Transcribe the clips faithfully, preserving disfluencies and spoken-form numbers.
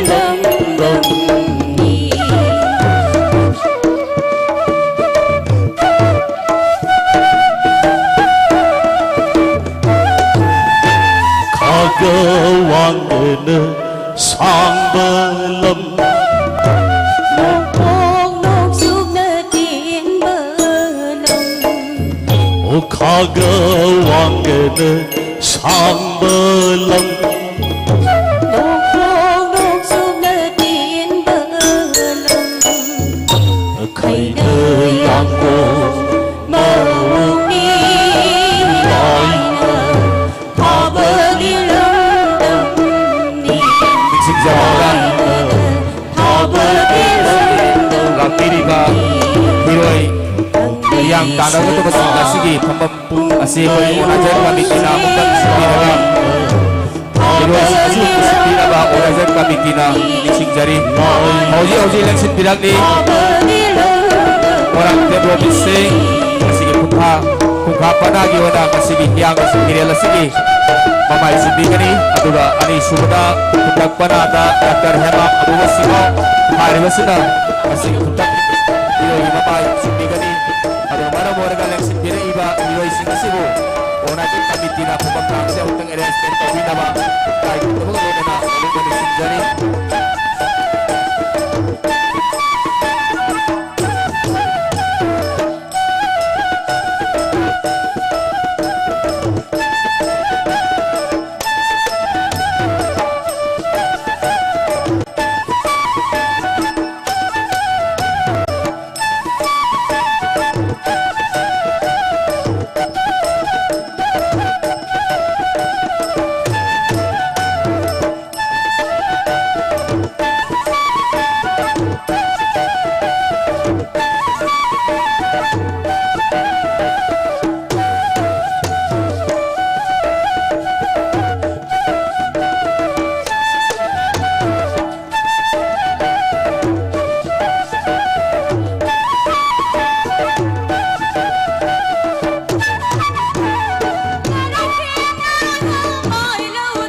ꯂꯝꯗꯝꯅꯤ꯫ ꯈꯥꯒ ꯋꯥꯡꯒꯅ ꯁꯥꯡꯕ ꯂꯝ꯫ ꯅꯣꯡꯄꯣꯛ ꯅꯣꯡꯆꯨꯞꯅ ꯇꯦꯟꯕ ꯂꯝ꯫ ꯑꯣ ꯈꯥꯒ ꯋꯥꯡꯒꯅ ꯁꯥꯡꯕ ꯂꯝ꯫ ꯅꯣꯡꯄꯣꯛ ꯅꯣꯡꯆꯨꯞꯅ ꯇꯦꯟꯕ ꯂꯝ꯫ ꯈꯩꯅ ꯌꯥꯡꯀꯣꯛ ꯃꯑꯣꯡꯅꯤ ꯂꯥꯏꯅ ꯐꯥꯕꯒꯤ ꯂꯝꯗꯝꯅꯤ꯫ ꯅꯤꯡꯁꯤꯡꯖꯕ ꯂꯥꯛꯄꯤꯔꯤꯕ ꯃꯤꯑꯣꯏ ꯃꯤꯌꯥꯝ ꯇꯥꯟꯅꯒꯗꯕꯁꯤꯡ ꯑꯁꯤꯒꯤ ꯐꯝꯐꯝ ꯑꯁꯤ ꯑꯩꯈꯣꯏ ꯑꯣꯔꯒꯅꯥꯏꯖꯔ ꯀꯃꯤꯇꯤꯅ ꯑꯃꯨꯛꯇꯪ ꯁꯤꯟꯕꯤꯔꯒ ꯃꯤꯑꯣꯏꯁꯤꯡ ꯑꯁꯤꯕꯨ ꯄꯨꯁꯤꯟꯕꯤꯅꯕ ꯑꯣꯔꯒꯅꯥꯏꯖꯔ ꯀꯃꯤꯇꯤꯅ ꯅꯤꯡꯁꯤꯡꯖꯔꯤ꯫ ꯍꯧꯖꯤꯛ ꯍꯧꯖꯤꯛ ꯂꯦꯡꯁꯤꯟꯕꯤꯔꯛꯂꯤ ꯃꯣꯏꯔꯥꯡꯊꯦꯝ ꯔꯣꯕꯤꯟ ꯁꯤꯡ꯫ ꯉꯁꯤꯒꯤ ꯀꯨꯟꯊ꯭ꯔꯥ, ꯀꯨꯟꯊ꯭ꯔꯥ ꯄꯅꯥꯒꯤ ꯑꯣꯏꯅ ꯉꯁꯤꯒꯤ ꯍꯤꯌꯥꯡ ꯑꯁꯤ ꯐꯤꯔꯦꯜ ꯑꯁꯤꯒꯤ ꯃꯃꯥꯏ ꯆꯨꯝꯕꯤꯒꯅꯤ꯫ ꯑꯗꯨꯒ ꯑꯅꯤꯁꯨꯕꯗ ꯈꯨꯟꯇꯛ ꯄꯅꯥꯗ ꯗꯥꯛꯇꯔ ꯍꯦꯃꯥ ꯑꯕꯨꯕ ꯁꯤꯡꯍ ꯍꯥꯏꯔꯤꯕꯁꯤꯅ ꯉꯁꯤꯒꯤ ꯈꯨꯟꯇꯛ ꯐꯤꯔꯦꯜꯒꯤ ꯃꯃꯥꯏ ꯆꯨꯝꯕꯤꯒꯅꯤ꯫ ꯑꯗꯨꯒ ꯃꯔꯝ ꯑꯣꯏꯔꯒ ꯂꯦꯡꯁꯤꯟꯕꯤꯔꯛꯏꯕ ꯃꯤꯑꯣꯏꯁꯤꯡ ꯑꯁꯤꯕꯨ ꯑꯣꯔꯒꯅꯥꯏꯖꯤꯡ ꯀꯃꯤꯇꯤꯅ ꯐꯝꯐꯝ ꯊꯥꯕꯁꯦ ꯑꯃꯨꯛꯇꯪ ꯑꯦꯔꯦꯟꯖꯃꯦꯟ ꯇꯧꯕꯤꯅꯕ ꯏꯀꯥꯏ ꯈꯨꯝꯅꯕꯒ ꯂꯣꯏꯅꯅ ꯑꯃꯨꯛꯇ ꯅꯤꯡꯁꯤꯡꯖꯔꯤ꯫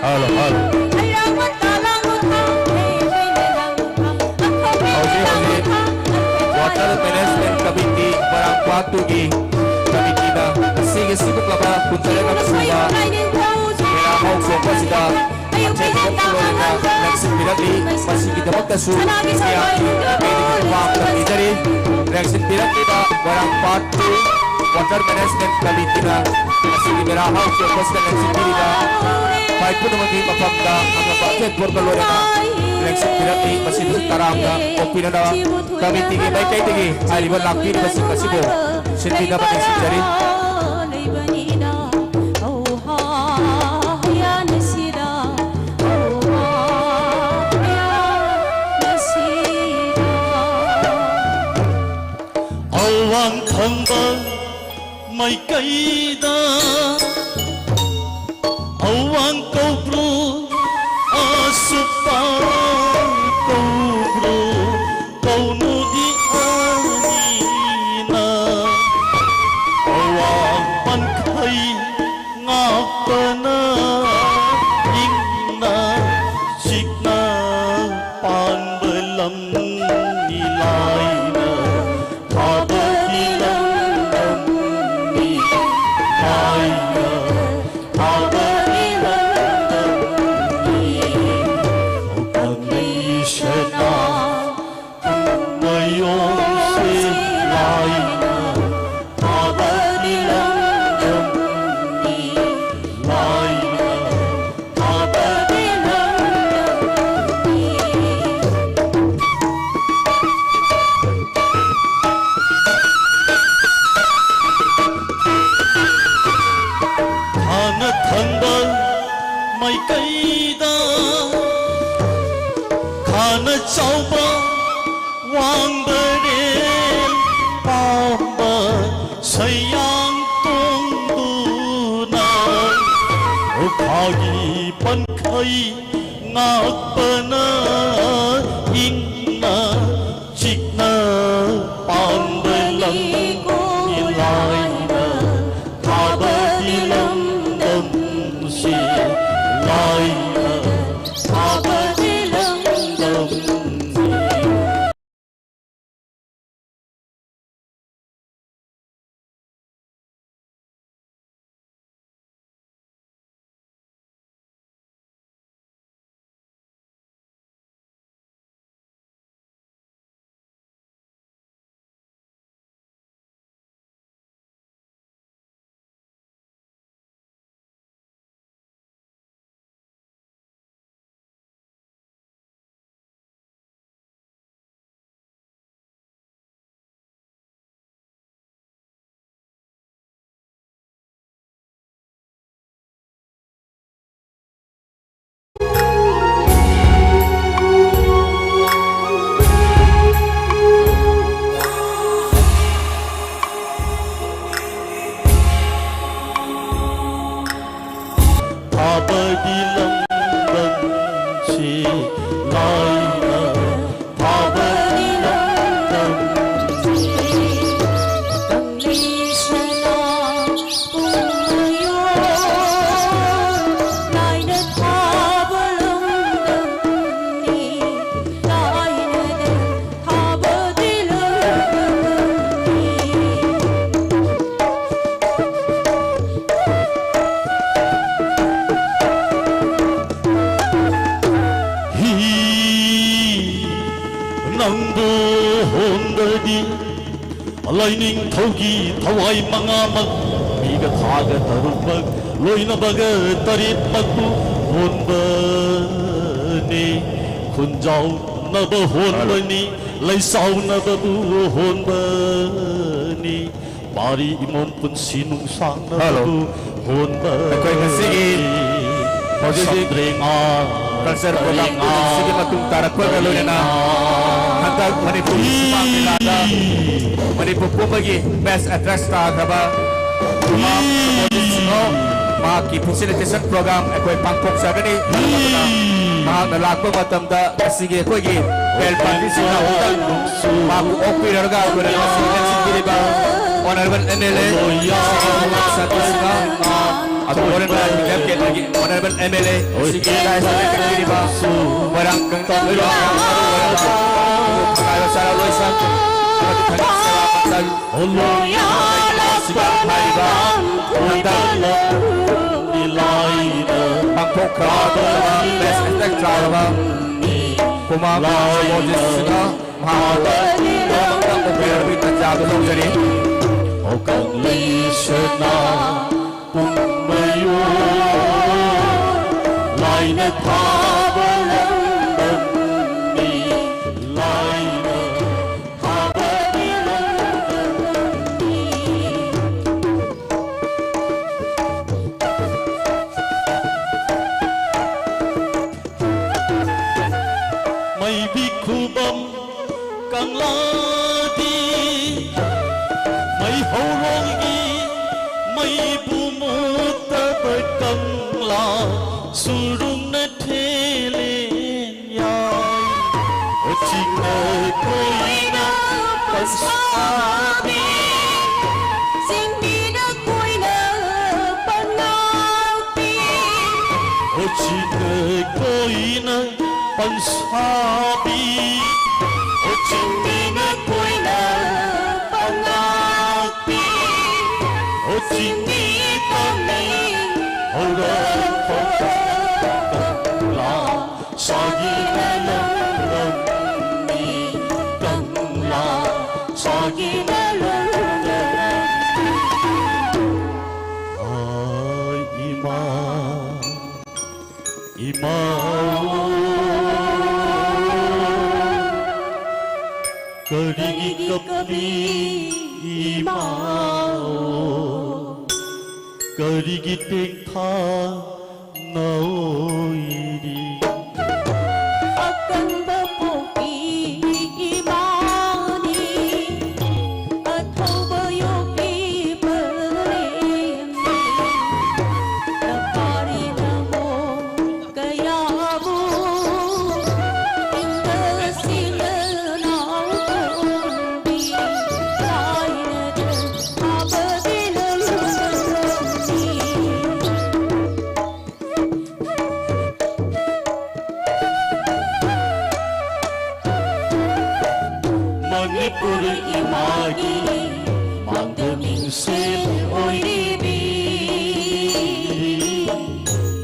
Hello, hello. ꯑꯗꯨꯒꯤ ꯀꯃꯤꯇꯤꯅ ꯉꯁꯤꯒꯤ ꯁꯤꯡꯂꯛꯂꯕ ꯀꯨꯟꯇꯔꯦꯠ ꯁꯨꯕ ꯃꯦꯔꯥ ꯍꯧꯆꯣꯡꯕ ꯑꯁꯤꯗ ꯃꯊꯦꯜ ꯊꯣꯛꯄ ꯂꯣꯏꯅꯅ ꯂꯦꯡꯁꯤꯟꯕꯤꯔꯛꯂꯤ꯫ ꯃꯁꯤꯒꯤꯗꯃꯛꯇꯁꯨ ꯃꯤꯌꯥꯝꯒꯤ ꯃꯥꯏꯀꯩꯗꯒꯤ ꯈꯨꯄꯥꯛ ꯇꯝꯕꯤꯖꯔꯤ꯫ ꯂꯦꯡꯁꯤꯟꯕꯤꯔꯛꯂꯤꯕ ꯃꯣꯏꯔꯥꯡ ꯄꯥꯠ ꯇꯨ ꯋꯥꯇꯔ ꯃꯦꯅꯦꯖꯃꯦꯟ ꯀꯃꯤꯇꯤꯅ ꯉꯁꯤꯒꯤ ꯃꯦꯔꯥ ꯍꯧꯆꯣꯡꯕ ꯑꯁꯤꯗ ꯂꯦꯡꯁꯤꯟꯕꯤꯔꯤꯕ ꯃꯤꯑꯣꯏ ꯄꯨꯝꯅꯃꯛꯀꯤ ꯃꯐꯝꯗ ꯈꯪꯂꯕ ꯑꯊꯦꯟ ꯄꯣꯠꯀ ꯂꯣꯏꯅꯅ ꯂꯦꯡꯁꯤꯟꯕꯤꯔꯛꯂꯤ꯫ ꯃꯁꯤꯗꯁꯨ ꯇꯔꯥꯝꯅ ꯑꯣꯛꯄꯤꯅꯅꯕ ꯀꯃꯤꯇꯤꯒꯤ ꯃꯥꯏꯀꯩꯗꯒꯤ ꯍꯥꯏꯔꯤꯕ ꯂꯥꯛꯄꯤꯔꯤꯕꯁꯤꯡ ꯑꯁꯤꯕꯨ ꯁꯤꯟꯕꯤꯅꯕ ꯅꯤꯡꯁꯤꯡꯖꯔꯤ꯫ ꯑꯋꯥꯡ ꯊꯪꯕ ꯃꯥꯏꯀꯩꯗ ꯑꯋꯥꯡ ꯀꯧꯕ꯭ꯔꯨ, ꯑꯁꯨꯛꯄ ꯀꯧꯕ꯭ꯔꯨ, ꯀꯧꯅꯨꯗꯤ ꯑꯅꯤꯅ ꯑꯋꯥꯡ ꯄꯟꯈꯩ ꯉꯥꯛꯄꯅ ꯏꯪꯅ ꯆꯤꯛꯅ ꯄꯥꯟꯕ ꯂꯝꯅꯤ ꯂꯥꯏꯅ ꯊꯥꯕꯒꯤ ꯂꯝꯗꯝꯅꯤ ꯂꯥꯏꯅ ꯊꯥꯕꯒꯤ ꯂꯝꯗꯝꯅꯤ ꯄꯥꯡꯒꯩ ꯁꯅꯥ ꯃꯌꯣꯡꯁꯦ ꯂꯥꯏꯅ ꯊꯥꯕꯒꯤ ꯂꯝꯗꯝꯅꯤ ꯂꯥꯏꯅ ꯊꯥꯕꯒꯤ ꯂꯝꯗꯝꯅꯤ꯫ ꯍꯥꯟꯅ ꯊꯪꯕ ꯃꯥꯏꯀꯩꯗ ꯈꯥꯅ ꯆꯥꯎꯕ ꯋꯥꯡꯕꯔꯦꯜ ꯄꯥꯝꯕ ꯁꯌꯥꯡ ꯇꯣꯡꯗꯨꯅ ꯎꯈꯥꯒꯤ ꯄꯟꯈꯩ ꯉꯥꯛꯄꯅ ꯏꯪꯅ ꯆꯤꯛꯅ ꯄꯥꯟꯕ ꯂꯝꯅꯤ ꯂꯥꯏꯅ ꯊꯥꯕꯒꯤ ꯂꯝꯗꯝꯁꯤ ꯂꯥꯏꯅ ꯊꯥꯕꯒꯤ ꯂꯝꯗꯝꯅꯤ꯫ ꯍꯣꯟꯕꯅꯤ꯫ ꯂꯥꯏꯅꯤꯡꯊꯧꯒꯤ ꯊꯋꯥꯏ ꯃꯉꯥꯃꯛ, ꯃꯤꯒ ꯊꯥꯒ ꯇꯔꯨꯛꯃꯛ, ꯂꯣꯏꯅꯕꯒ ꯇꯔꯦꯠꯃꯛꯄꯨ ꯍꯣꯟꯕꯅꯤ꯫ ꯈꯨꯟꯖꯥꯎꯅꯕ ꯍꯣꯟꯕꯅꯤ, ꯂꯩꯆꯥꯎꯅꯕꯕꯨ ꯍꯣꯟꯕꯅꯤ꯫ ꯄꯥꯔꯤ ꯏꯃꯣꯝ ꯄꯨꯟꯁꯤ ꯅꯨꯡꯁꯥꯡꯅꯕꯕꯨ ꯍꯣꯟꯕ꯫ ꯑꯩꯈꯣꯏ ꯉꯁꯤꯒꯤ ꯍꯧꯖꯤꯛ ꯍꯧꯖꯤꯛ ꯁꯟꯗ꯭ꯔꯦꯉꯥ ꯀꯜꯆꯔ ꯄ꯭ꯔꯣꯒ꯭ꯔꯥꯝ ꯇꯔꯦꯉꯥ ꯑꯁꯤꯒꯤ ꯃꯇꯨꯡ ꯇꯥꯔꯛꯄꯒ ꯂꯣꯏꯅꯅ ꯇꯔꯦꯉꯥ ꯍꯟꯗꯛ ꯃꯅꯤꯄꯨꯔꯒꯤ ꯁꯨꯃꯥꯡ ꯂꯤꯂꯥꯗ ꯃꯅꯤꯄꯨꯔ ꯄꯨꯝꯕꯒꯤ ꯕꯦꯁ ꯑꯦꯛꯇ꯭ꯔꯦꯁ ꯇꯥꯈ꯭ꯔꯕ ꯀꯨꯃꯥꯔ ꯁꯨꯕꯣꯙꯤꯠ ꯁꯤꯡꯍ ꯃꯍꯥꯛꯀꯤ ꯐꯦꯁꯤꯂꯤꯇꯦꯁꯟ ꯄ꯭ꯔꯣꯒ꯭ꯔꯥꯝ ꯑꯩꯈꯣꯏ ꯄꯥꯡꯊꯣꯛꯆꯒꯅꯤ꯫ ꯃꯔꯝ ꯑꯗꯨꯅ ꯃꯍꯥꯛꯅ ꯂꯥꯛꯄ ꯃꯇꯝꯗ ꯉꯁꯤꯒꯤ ꯑꯩꯈꯣꯏꯒꯤ ꯕꯦꯜ ꯄꯥꯔꯇꯤꯁꯤꯡꯅ ꯑꯃꯨꯛꯇꯪ ꯃꯍꯥꯛꯄꯨ ꯑꯣꯛꯄꯤꯔꯒ ꯑꯩꯈꯣꯏꯅ ꯉꯁꯤ ꯂꯦꯡꯁꯤꯟꯕꯤꯔꯤꯕ Honourable M L A ꯁꯤꯒꯤ ꯁꯥꯟꯇꯤ ꯁꯤꯡꯍ, ꯑꯗꯨ ꯍꯣꯔꯦꯟ ꯃꯌꯥꯝꯒꯤ ꯂꯦꯞꯀꯦꯠꯇꯒꯤ Honourable M L A ꯁꯤꯒꯤ ꯗꯥꯏꯁꯇ ꯂꯦꯞꯀꯠꯄꯤꯔꯤꯕ ꯃꯣꯏꯔꯥꯡ ꯀꯪꯇꯥ ꯂꯣꯏꯕ ꯃꯔꯨ ꯑꯣꯏꯔꯕ ꯈꯪꯉꯥꯏꯕ ꯁꯥꯔ ꯂꯣꯏꯁꯪ ꯑꯃꯗꯤ ꯊꯥꯡꯒꯜ ꯁꯦꯕꯥ ꯃꯟꯗꯜ ꯁꯤꯒ ꯍꯥꯏꯔꯤꯕ ꯍꯟꯗꯛ ꯄꯥꯡꯊꯣꯛꯈ꯭ꯔꯕ ꯑꯇꯣꯞꯄ ꯕꯦꯁ ꯑꯦꯛꯇꯔ ꯇꯥꯔꯕ ꯀꯨꯃꯥꯔ ꯁꯨꯕꯣꯙꯤꯠ ꯁꯤꯡꯍ ꯃꯍꯥꯛꯄꯨ ꯃꯔꯛꯇ ꯑꯣꯛꯄꯤꯔꯕꯒꯤ ꯇꯥꯟꯖꯥ ꯑꯗꯨ ꯂꯧꯖꯔꯤ꯫ ꯑꯣ ꯀꯪꯂꯩ ꯁꯅꯥ ꯄꯨꯡꯃꯌꯣꯜ ꯂꯥꯏꯅ ꯊꯥꯕ ꯂꯝꯗꯝꯅꯤ, ꯂꯥꯏꯅ ꯊꯥꯕ ꯂꯝꯗꯝꯅꯤ꯫ ꯃꯩꯕꯤ ꯈꯨꯕꯝ ꯀꯪꯂꯥꯗꯤ ꯃꯩ ꯍꯧꯔꯣꯡꯒꯤ ꯃꯩꯕꯨ ꯃꯨꯠꯇꯕ ꯀꯪꯂꯥ ꯁꯨꯔꯨꯡꯅ ꯊꯦꯜꯂꯦ ꯌꯥꯏ꯫ ꯆꯤꯡꯅ ꯀꯣꯏꯅ ꯄꯟꯁꯥꯕꯤ, ꯆꯤꯡꯃꯤꯅ ꯀꯣꯏꯅ ꯄꯟꯅꯥꯎꯕꯤ꯫ ꯆꯤꯡꯅ ꯀꯣꯏꯅ ꯄꯟꯁꯥꯕꯤ, ꯆꯤꯡꯃꯤꯅ ꯀꯣꯏꯅ ꯄꯟꯅꯥꯎꯕꯤ꯫ ꯆꯤꯡꯃꯤ ꯇꯝꯃꯤ ꯍꯧꯔꯛꯐꯝ ꯀꯪꯂꯥ ꯁꯥꯒꯤꯅ ꯂꯝꯗꯝꯅꯤ꯫ ꯀꯤꯅ ꯂꯣꯜꯂꯨꯅ꯫ ꯍꯥꯏ ꯏꯃꯥ, ꯏꯃꯥ, ꯀꯔꯤꯒꯤ ꯀꯞꯂꯤ ꯏꯃꯥ? ꯀꯔꯤꯒꯤ ꯇꯦꯡꯊꯥ ꯅꯧꯔꯤ? ꯑꯀꯟꯕ ꯄꯣꯛꯄꯤ ꯏꯃꯥꯅꯤ, ꯑꯊꯧꯕ ꯌꯣꯛꯄꯤ ꯄꯔꯦꯡꯅꯤ꯫ ꯅꯄꯥꯔꯤ ꯅꯃꯣ ꯀꯌꯥꯕꯨ ꯏꯪꯒ ꯁꯤꯡꯒ ꯅꯥꯎ ꯀꯣꯡꯕꯤ ꯂꯥꯏꯅꯗ ꯍꯥꯕꯗꯤ ꯂꯣꯜꯂꯨꯅꯤ꯫ ꯃꯅꯤꯄꯨꯔ ꯏꯃꯥꯒꯤ ꯃꯥꯡꯗ ꯃꯤꯡꯁꯦꯜ ꯑꯣꯏꯔꯤꯕꯤ,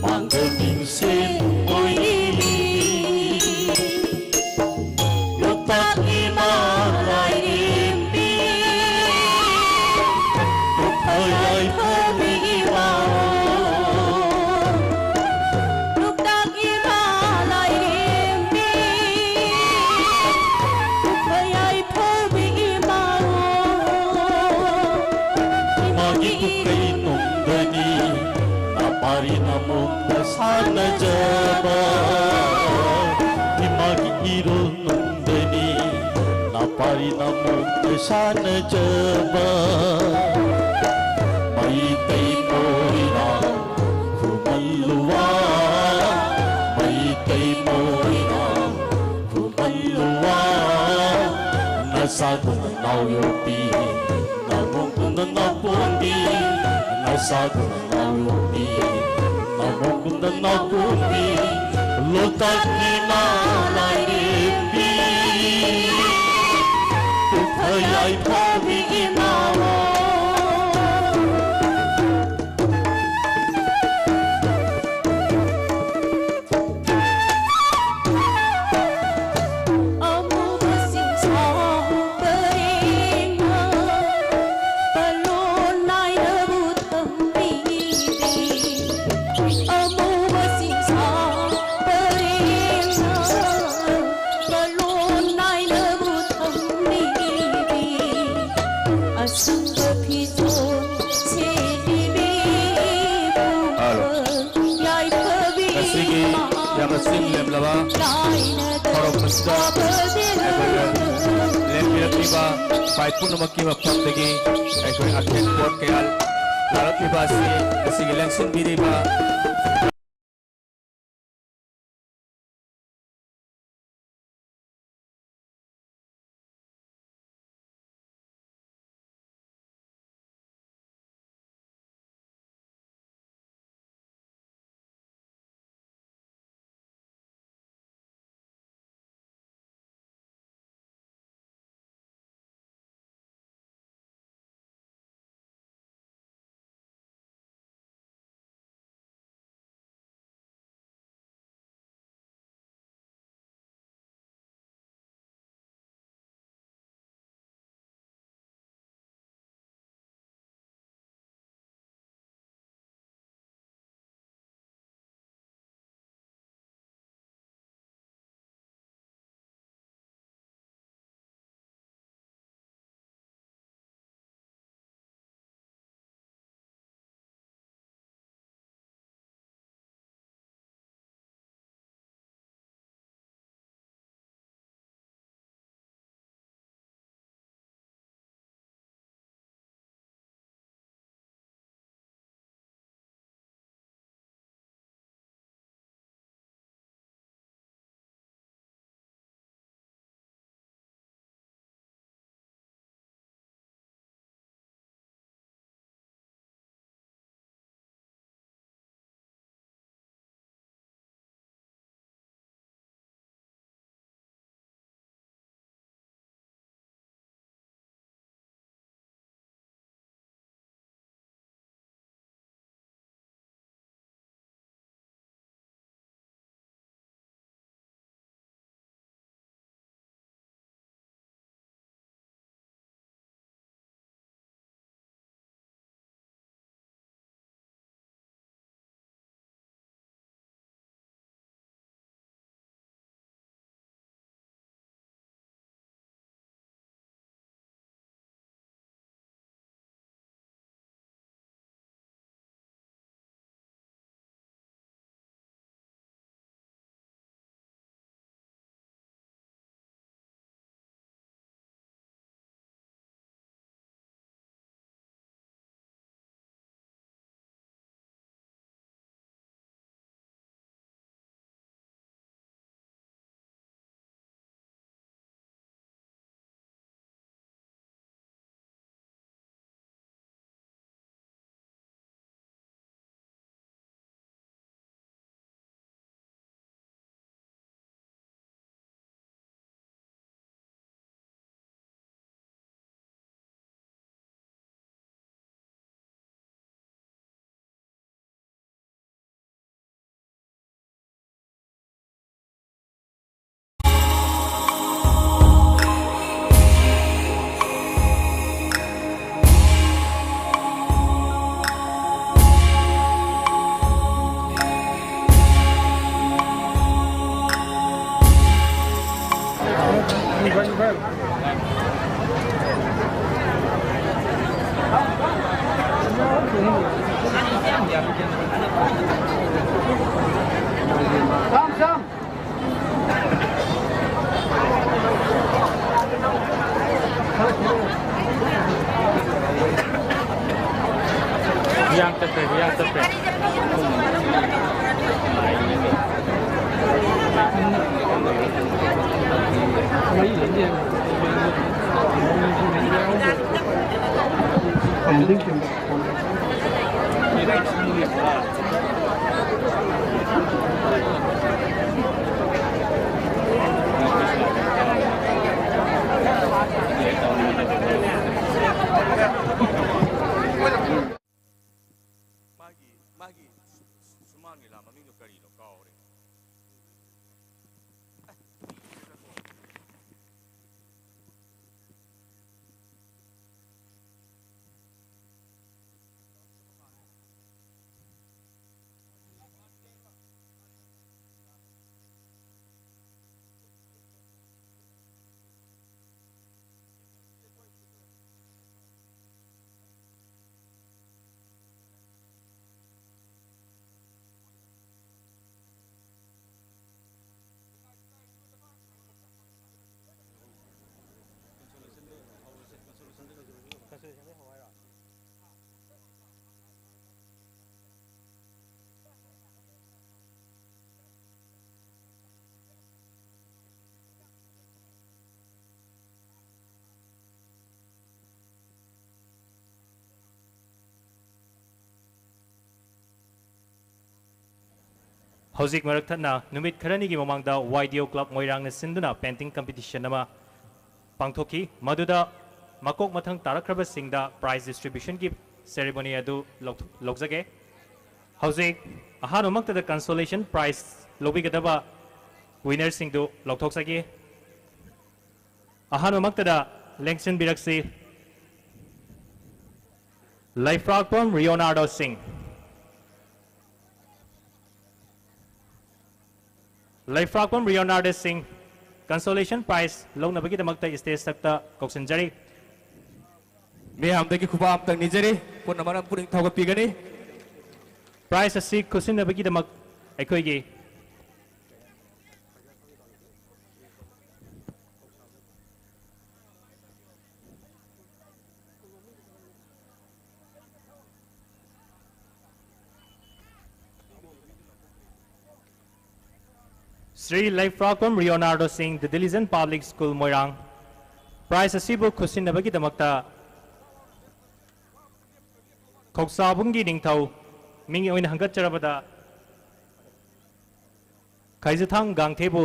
ꯃꯥꯡꯗ ꯃꯤꯡꯁꯦꯜ ꯑꯣꯏꯔꯤꯕꯤ꯫ ꯂꯣꯛꯇꯥꯛ ꯏꯃꯥ ꯂꯥꯏꯔꯦꯝꯕꯤ, ꯂꯨꯞꯊ ꯌꯥꯏꯐꯕꯤ ꯏꯃꯥ꯫ ꯂꯣꯛꯇꯥꯛ ꯏꯃꯥ ꯂꯥꯏꯔꯦꯝꯕꯤ, ꯂꯨꯞꯊ ꯌꯥꯏꯐꯕꯤ ꯏꯃꯥ꯫ ꯏꯃꯥꯒꯤ ꯄꯨꯈꯩ ꯅꯨꯡꯗꯅꯤ ꯅꯄꯥꯔꯤ ꯅꯃꯣꯝꯅ ꯁꯥꯟꯅꯖꯕ꯫ ꯏꯃꯥꯒꯤ ꯏꯔꯣꯜ ꯅꯨꯡꯗꯅꯤ ꯅꯄꯥꯔꯤ ꯅꯃꯣꯝꯅ ꯁꯥꯟꯅꯖꯕ꯫ ꯃꯩꯇꯩ ꯃꯣꯏꯔꯥꯡ ꯈꯨꯃꯜꯂꯨꯋꯥ, ꯃꯩꯇꯩ ꯃꯣꯏꯔꯥꯡ ꯈꯨꯃꯜꯂꯨꯋꯥ, ꯅꯁꯥꯗꯨꯅ ꯅꯥꯎꯌꯣꯛꯄꯤ, ꯅꯕꯨꯡꯗꯨꯅ ꯅꯄꯣꯝꯕꯤ, ꯅꯁꯥꯗꯨꯅ ꯅꯥꯎꯌꯣꯛꯄꯤ, ꯅꯕꯨꯡꯗꯨꯅ ꯅꯄꯣꯝꯕꯤ, ꯂꯣꯛꯇꯥꯛ ꯏꯃꯥ ꯂꯥꯏꯔꯦꯝꯕꯤ, ꯂꯨꯞꯊ ꯌꯥꯏꯐꯕꯤ ꯏꯃꯥ꯫ ꯑꯃꯨꯕ ꯆꯤꯡꯁꯥꯡ ꯄꯔꯦꯡ ꯆꯤꯡ ꯂꯦꯝꯂꯕ ꯍꯧꯔꯛꯄꯁꯤꯗ ꯑꯩꯈꯣꯏꯅ ꯂꯦꯝꯕꯤꯔꯛꯂꯤꯕ ꯈ꯭ꯋꯥꯏ ꯄꯨꯝꯅꯃꯛꯀꯤ ꯃꯐꯝꯗꯒꯤ ꯑꯩꯈꯣꯏ ꯑꯈꯦꯟ ꯄꯣꯠ ꯀꯌꯥ ꯂꯥꯛꯂꯤꯕ ꯑꯁꯤ ꯉꯁꯤꯒꯤ ꯂꯦꯡꯁꯤꯟꯕꯤꯔꯤꯕ ꯃꯥꯒꯤ, ꯃꯥꯒꯤ ꯁꯨꯃꯥꯡꯒꯤ ꯂꯥ ꯃꯃꯤꯡꯗꯣ ꯀꯔꯤꯅꯣ? ꯀꯥꯎꯔꯦ꯫ ꯍꯧꯖꯤꯛ ꯃꯔꯛ ꯊꯠꯅ ꯅꯨꯃꯤꯠ ꯈꯔꯅꯤꯒꯤ ꯃꯃꯥꯡꯗ ꯋꯥꯏ ꯗꯤ ꯑꯣ ꯀ꯭ꯂꯕ ꯃꯣꯏꯔꯥꯡꯅ ꯁꯤꯟꯗꯨꯅ ꯄꯦꯟꯇꯤꯡ ꯀꯝꯄꯤꯇꯤꯁꯟ ꯑꯃ ꯄꯥꯡꯊꯣꯛꯈꯤ꯫ ꯃꯗꯨꯗ ꯃꯀꯣꯛ ꯃꯊꯪ ꯇꯥꯔꯛꯈ꯭ꯔꯕꯁꯤꯡꯗ ꯄ꯭ꯔꯥꯏꯖ ꯗꯤꯁꯇ꯭ꯔꯤꯕ꯭ꯌꯨꯁꯟꯒꯤ ꯁꯦꯔꯦꯃꯣꯅꯤ ꯑꯗꯨ ꯂꯧꯊꯣꯛ-, ꯂꯧꯖꯒꯦ꯫ ꯍꯧꯖꯤꯛ ꯑꯍꯥꯟꯕꯃꯛꯇꯗ ꯀꯟꯁꯣꯂꯦꯁꯟ ꯄ꯭ꯔꯥꯏꯖ ꯂꯧꯕꯤꯒꯗꯕ ꯋꯤꯅꯔꯁꯤꯡꯗꯨ ꯂꯧꯊꯣꯛꯆꯒꯦ꯫ ꯑꯍꯥꯟꯕꯃꯛꯇꯗ ꯂꯦꯡꯁꯤꯟꯕꯤꯔꯛꯁꯤ, ꯂꯩꯐ꯭ꯔꯥꯛꯄꯝ ꯔꯤꯑꯣꯅꯥꯔꯗꯣ ꯁꯤꯡ꯫ ꯂꯩꯐ꯭ꯔꯥꯛꯄꯝ ꯔꯤꯑꯣꯅꯥꯔꯗꯣ ꯁꯤꯡ, ꯀꯟꯁꯣꯂꯦꯁꯟ ꯄ꯭ꯔꯥꯏꯖ ꯂꯧꯅꯕꯒꯤꯗꯃꯛꯇ ꯏꯁꯇꯦꯖ ꯊꯛꯇ ꯀꯧꯁꯤꯟꯖꯔꯤ꯫ ꯃꯤꯌꯥꯝꯗꯒꯤ ꯈꯨꯕꯥꯛ ꯑꯝꯇꯪ ꯅꯤꯖꯔꯤ, ꯄꯨꯟꯅ ꯃꯔꯝ ꯄꯨꯛꯅꯤꯡ ꯊꯧꯒꯠꯄꯤꯒꯅꯤ꯫ ꯄ꯭ꯔꯥꯏꯖ ꯑꯁꯤ ꯈꯨꯠꯁꯤꯟꯅꯕꯒꯤꯗꯃꯛ ꯑꯩꯈꯣꯏꯒꯤ ꯁ꯭ꯔꯤ ꯂꯩꯐ꯭ꯔꯥꯛꯄꯝ ꯔꯤꯑꯣꯅꯥꯔꯗꯣ ꯁꯤꯡ, The Diligent Public School, Moirang. Prize ꯑꯁꯤꯕꯨ ꯈꯨꯠꯁꯤꯟꯅꯕꯒꯤꯗꯃꯛꯇ ꯈꯧꯁꯥꯕꯨꯡꯒꯤ ꯅꯤꯡꯊꯧ ꯃꯤꯡ ꯑꯣꯏꯅ ꯍꯪꯒꯠꯆꯔꯕꯗ ꯈꯥꯏꯖꯊꯥꯡ ꯒꯥꯡꯊꯦꯕꯨ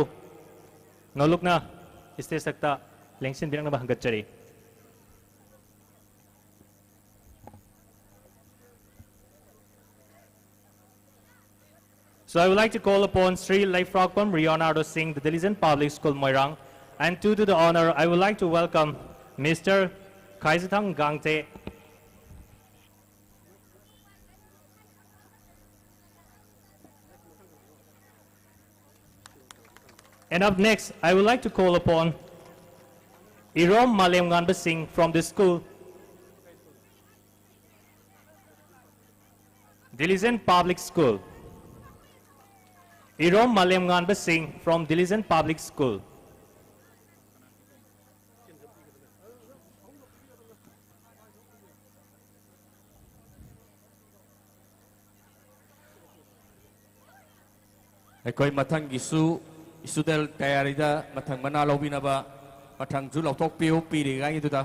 ꯅꯣꯂꯨꯛꯅ stage ꯊꯛꯇ ꯂꯦꯡꯁꯤꯟꯕꯤꯔꯛꯅꯕ ꯍꯪꯒꯠꯆꯔꯤ꯫ So I would like to call upon Sri Leifrakpam Rionardo Singh, the Diligent Public School, Moirang, and to do the honor, I would like to welcome Mister Khaizithang Gangte. And up next, I would like to call upon Irom Malem Nganba Singh from the school, Diligent Public School. Irom Malem Nganba Singh from Diligent Public School. ꯑꯩꯈꯣꯏ ꯃꯊꯪꯒꯤꯁꯨ student ꯇꯌꯥꯔꯤꯗ ꯃꯊꯪ ꯃꯅꯥ ꯂꯧꯕꯤꯅꯕ ꯃꯊꯪꯁꯨ ꯂꯧꯊꯣꯛꯄꯤꯌꯨ ꯄꯤꯔꯤꯉꯩꯗꯨꯗ꯫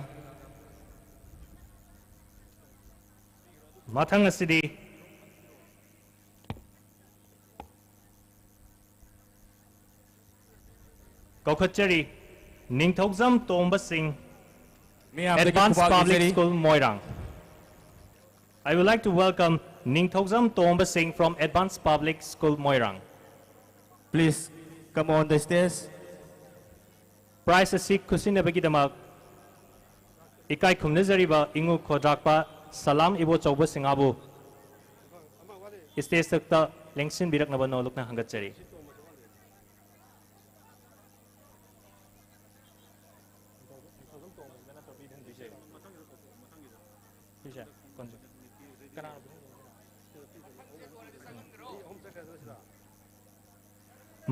ꯃꯊꯪ ꯑꯁꯤꯗꯤ ꯀꯧꯈꯠꯆꯔꯤ ꯅꯤꯡꯊꯧꯖꯝ ꯇꯣꯝꯕ ꯁꯤꯡ, ꯃꯤꯌꯥꯝꯗꯒꯤ Advanced ꯈꯨꯕꯥꯛ Public ꯅꯤꯖꯔꯤ꯫ School, Moirang. I would like to welcome ꯅꯤꯡꯊꯧꯖꯝ ꯇꯣꯝꯕ ꯁꯤꯡ from Advanced Public School, Moirang. Please come on the stage. Prize ꯑꯁꯤ ꯈꯨꯠꯁꯤꯟꯅꯕꯒꯤꯗꯃꯛ ꯏꯀꯥꯏ ꯈꯨꯝꯅꯖꯔꯤꯕ ꯏꯉꯨ ꯈꯣꯗ꯭ꯔꯥꯛꯄ ꯁꯂꯥꯝ ꯏꯕꯣꯆꯧꯕ ꯁꯤꯡꯍꯥꯕꯨ stage ꯊꯛꯇ ꯂꯦꯡꯁꯤꯟꯕꯤꯔꯛꯅꯕ ꯅꯣꯂꯨꯛꯅ ꯍꯪꯒꯠꯆꯔꯤ꯫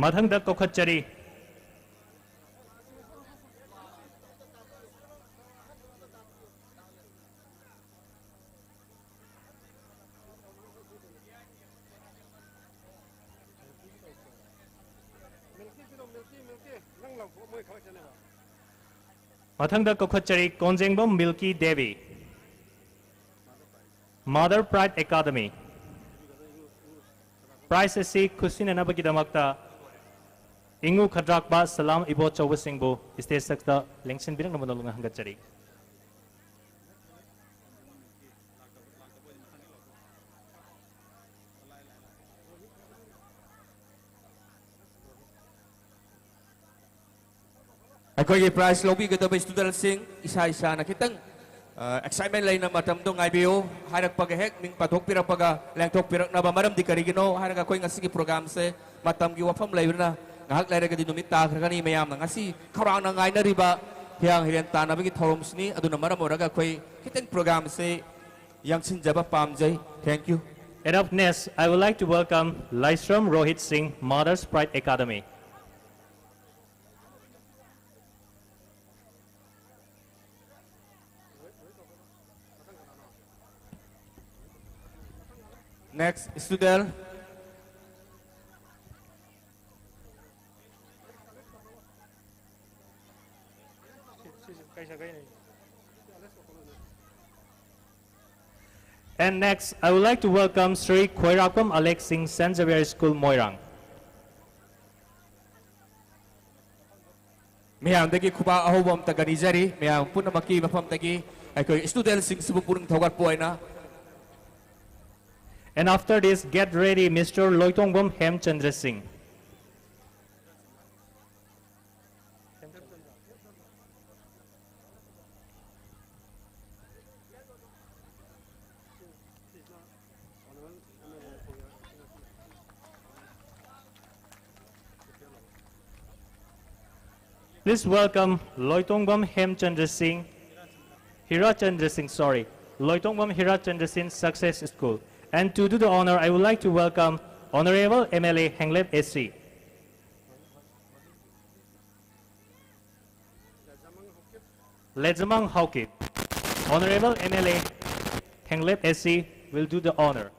ꯃꯊꯪꯗ ꯀꯧꯈꯠꯆꯔꯤ꯫ ꯃꯊꯪꯗ ꯀꯧꯈꯠꯆꯔꯤ ꯀꯣꯟꯖꯦꯡꯕꯝ ꯃꯤꯜꯀꯤ Devi, Mother Pride Academy꯫ Prize ꯑꯁꯤ ꯈꯨꯠꯁꯤꯟꯅꯅꯕꯒꯤꯗꯃꯛꯇ ꯏꯉꯨ ꯈꯗ꯭ꯔꯥꯛꯄ ꯁꯂꯥꯝ ꯏꯕꯣꯆꯧꯕꯁꯤꯡꯕꯨ stage ꯁꯛꯇ ꯂꯦꯡꯁꯤꯟꯕꯤꯔꯛꯅꯕ ꯅꯣꯂꯨꯛꯅ ꯍꯪꯒꯠꯆꯔꯤ꯫ ꯑꯩꯈꯣꯏꯒꯤ prize ꯂꯧꯕꯤꯒꯗꯕ studentꯁꯤꯡ, ꯏꯁꯥ ꯏꯁꯥꯅ ꯈꯤꯇꯪ, ꯑ, excitement ꯂꯩꯅ ꯃꯇꯝꯗꯣ ꯉꯥꯏꯕꯤꯌꯨ꯫ ꯍꯥꯏꯔꯛꯄꯒ ꯍꯦꯛ ꯃꯤꯡ ꯄꯥꯊꯣꯛꯄꯤꯔꯛꯄꯒ ꯂꯦꯡꯊꯣꯛꯄꯤꯔꯛꯅꯕ꯫ ꯃꯔꯝꯗꯤ ꯀꯔꯤꯒꯤꯅꯣ ꯍꯥꯏꯔꯒ ꯑꯩꯈꯣꯏ ꯉꯁꯤꯒꯤ programꯁꯦ ꯃꯇꯝꯒꯤ ꯋꯥꯐꯝ ꯂꯩꯕꯅ ꯉꯥꯏꯍꯥꯛ ꯂꯩꯔꯒꯗꯤ ꯅꯨꯃꯤꯠ ꯇꯥꯈ꯭ꯔꯒꯅꯤ꯫ ꯃꯌꯥꯝꯅ ꯉꯁꯤ ꯈꯧꯔꯥꯡꯅ ꯉꯥꯏꯅꯔꯤꯕ ꯍꯤꯌꯥꯡ ꯍꯤꯔꯦꯟ ꯇꯥꯟꯅꯕꯒꯤ ꯊꯧꯔꯝꯁꯤꯅꯤ꯫ ꯑꯗꯨꯅ ꯃꯔꯝ ꯑꯣꯏꯔꯒ ꯑꯩꯈꯣꯏ ꯈꯤꯇꯪ programꯁꯦ ꯌꯥꯡꯁꯤꯟꯖꯕ ꯄꯥꯝꯖꯩ꯫ Thank you꯫ And up next, I would like to welcome Laishram Rohit Singh, Mother's Pride Academy꯫ Next student. And next, I would like to welcome Shri Khoirakpam Alex Singh, Saint Xavier School, Moirang꯫ ꯃꯌꯥꯝꯗꯒꯤ ꯈꯨꯕꯥꯛ ꯑꯍꯧꯕ ꯑꯝꯇ ꯒꯅꯤꯖꯔꯤ꯫ ꯃꯌꯥꯝ ꯄꯨꯝꯅꯃꯛꯀꯤ ꯃꯐꯝꯗꯒꯤ ꯑꯩꯈꯣꯏ studentꯁꯤꯡꯁꯤꯕꯨ ꯄꯨꯛꯅꯤꯡ ꯊꯧꯒꯠꯄ ꯑꯣꯏꯅ꯫ And after this, get ready, Mister Loitongwam Hemchandra Singh꯫ Please welcome Loitongwam Hemchandra Singh, Hirachandra Singh, sorry, Loitongwam Hirachandra Singh Success School. And to do the honor, I would like to welcome Honorable M L A Henglep A C. Lejamang Haokip, Honorable M L A Henglep A C will do the honor.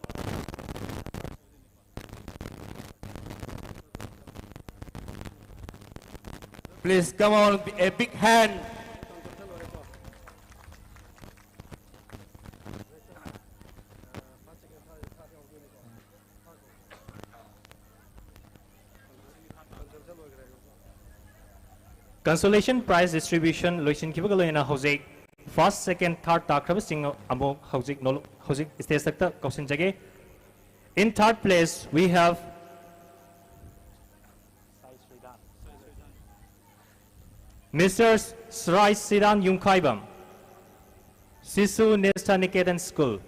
Please come on, a big hand. Consolation prize distribution ꯂꯣꯏꯁꯤꯟꯈꯤꯕꯒ ꯂꯣꯏꯅꯅ ꯍꯧꯖꯤꯛ first, second, third ꯇꯥꯈ꯭ꯔꯕꯁꯤꯡ ꯑꯃꯨꯛ ꯍꯧꯖꯤꯛ ꯅꯣ-, ꯍꯧꯖꯤꯛ stage ꯇ ꯀꯧꯁꯤꯟꯖꯒꯦ꯫ In third place, we have Mister Srai Sidan Yungkaibam, Sishu Nista Niketan School.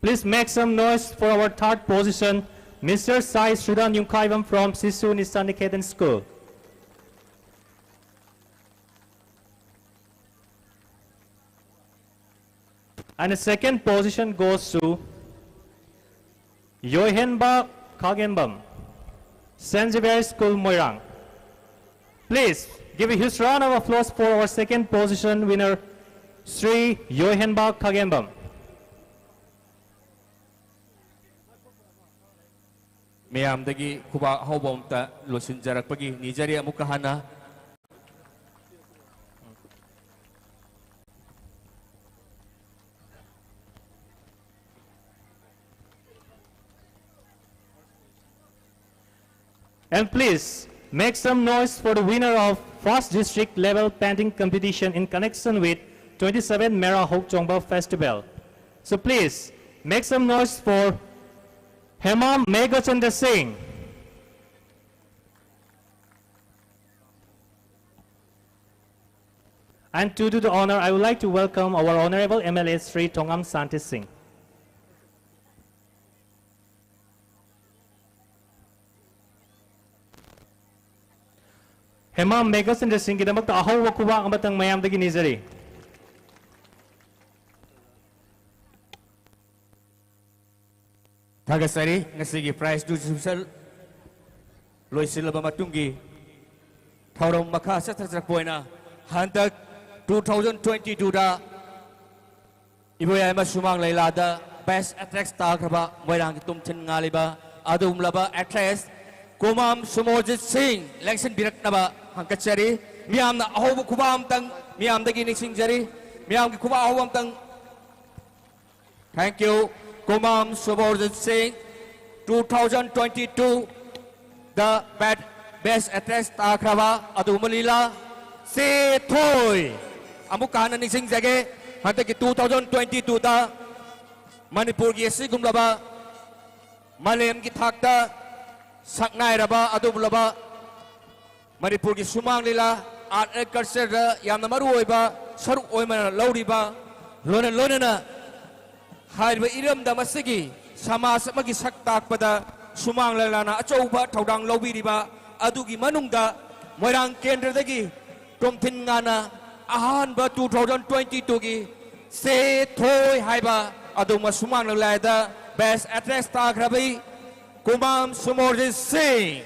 Please make some noise for our third position, Mister Sai Sudan Yungkaibam from Sishu Nista Niketan School. And the second position goes to Yoihenba Kagembam, Saint Xavier School, Moirang. Please give a huge round of applause for our second position winner, Sri Yoihenba Kagembam. ꯃꯌꯥꯝꯗꯒꯤ ꯈꯨꯕꯥꯛ ꯑꯍꯧꯕ ꯑꯃꯇ ꯂꯣꯏꯁꯤꯟꯖꯔꯛꯄꯒꯤ ꯅꯤꯖꯔꯤ ꯑꯃꯨꯛꯀ ꯍꯟꯅ꯫ And please make some noise for the winner of first district level painting competition in connection with twenty-seven Mera Hokchongba Festival. So please make some noise for Hemam Meghachandra Singh. And to do the honor, I would like to welcome our Honorable M L A Sri Tongam Santi Singh. Hemam Meghachandra ꯁꯤꯡꯒꯤꯗꯃꯛꯇ ꯑꯍꯧꯕ ꯈꯨꯕꯥꯛ ꯑꯃꯇꯪ ꯃꯌꯥꯝꯗꯒꯤ ꯅꯤꯖꯔꯤ꯫ ꯊꯥꯒꯠꯆꯔꯤ꯫ ꯉꯁꯤꯒꯤ prize distribution ꯂꯣꯏꯁꯤꯜꯂꯕ ꯃꯇꯨꯡꯒꯤ ꯊꯧꯔꯝ ꯃꯈꯥ ꯆꯠꯊꯖꯔꯛꯄ ꯑꯣꯏꯅ ꯍꯟꯗꯛ two thousand twenty-two ꯗ ꯏꯕꯣꯌꯥꯏꯃ ꯁꯨꯃꯥꯡ ꯂꯤꯂꯥꯗ best actress ꯇꯥꯈ꯭ꯔꯕ ꯃꯣꯏꯔꯥꯡꯒꯤ ꯇꯨꯝꯊꯤꯟ ꯉꯥꯜꯂꯤꯕ ꯑꯗꯨꯒꯨꯝꯂꯕ actress ꯀꯨꯃꯥꯝ ꯁꯨꯃꯣꯖꯤꯠ ꯁꯤꯡ ꯂꯦꯡꯁꯤꯟꯕꯤꯔꯛꯅꯕ ꯍꯪꯒꯠꯆꯔꯤ꯫ ꯃꯤꯌꯥꯝꯅ ꯑꯍꯧꯕ ꯈꯨꯕꯥꯛ ꯑꯝꯇꯪ ꯃꯤꯌꯥꯝꯗꯒꯤ ꯅꯤꯡꯁꯤꯡꯖꯔꯤ꯫ ꯃꯤꯌꯥꯝꯒꯤ ꯈꯨꯕꯥꯛ ꯑꯍꯧꯕ ꯑꯝꯇꯪ꯫ Thank you, ꯀꯨꯃꯥꯝ ꯁꯨꯃꯣꯖꯤꯠ ꯁꯤꯡ꯫ ꯇꯨ ꯊꯥꯎꯖꯟ ꯇ꯭ꯋꯦꯟꯇꯤ ꯇꯨꯗ ꯕꯦꯠ, ꯕꯦꯁ ꯑꯦꯛꯇ꯭ꯔꯦꯁ ꯇꯥꯈ꯭ꯔꯕ ꯑꯗꯨꯒꯨꯝꯕ ꯂꯤꯂꯥ ꯆꯦꯊꯣꯏ꯫ ꯑꯃꯨꯛꯀ ꯍꯟꯅ ꯅꯤꯡꯁꯤꯡꯖꯒꯦ, ꯍꯟꯗꯛꯀꯤ ꯇꯨ ꯊꯥꯎꯖꯟ ꯇ꯭ꯋꯦꯟꯇꯤ ꯇꯨꯗ ꯃꯅꯤꯄꯨꯔꯒꯤ ꯑꯁꯤꯒꯨꯝꯂꯕ ꯃꯥꯂꯦꯝꯒꯤ ꯊꯥꯛꯇ ꯁꯛꯅꯥꯏꯔꯕ ꯑꯗꯨꯒꯨꯝꯂꯕ ꯃꯅꯤꯄꯨꯔꯒꯤ ꯁꯨꯃꯥꯡ ꯂꯤꯂꯥ, ꯑꯥꯔꯠ ꯑꯦꯟ ꯀꯜꯆꯔꯗ ꯌꯥꯝꯅ ꯃꯔꯨ ꯑꯣꯏꯕ ꯁꯔꯨꯛ ꯑꯣꯏꯅ ꯂꯧꯔꯤꯕ, ꯂꯣꯏꯅ ꯂꯣꯏꯅꯅ ꯍꯥꯏꯔꯤꯕ ꯏꯔꯝꯗꯝ ꯑꯁꯤꯒꯤ ꯁꯃꯥꯖ ꯑꯃꯒꯤ ꯁꯛ ꯇꯥꯛꯄꯗ ꯁꯨꯃꯥꯡ ꯂꯤꯂꯥꯅ ꯑꯆꯧꯕ ꯊꯧꯗꯥꯡ ꯂꯧꯕꯤꯔꯤꯕ ꯑꯗꯨꯒꯤ ꯃꯅꯨꯡꯗ ꯃꯣꯏꯔꯥꯡ ꯀꯦꯟꯗ꯭ꯔꯗꯒꯤ ꯇꯣꯝꯊꯤꯟ ꯉꯥꯅ ꯑꯍꯥꯟꯕ ꯇꯨ ꯊꯥꯎꯖꯟ ꯇ꯭ꯋꯦꯟꯇꯤ ꯇꯨꯒꯤ ꯆꯦꯊꯣꯏ ꯍꯥꯏꯕ ꯑꯗꯨꯒꯨꯝꯕ ꯁꯨꯃꯥꯡ ꯂꯤꯂꯥꯗ ꯕꯦꯁ ꯑꯦꯛꯇ꯭ꯔꯦꯁ ꯇꯥꯈ꯭ꯔꯕꯤ ꯀꯨꯃꯥꯝ ꯁꯨꯃꯣꯔꯖꯤꯠ ꯁꯤꯡ꯫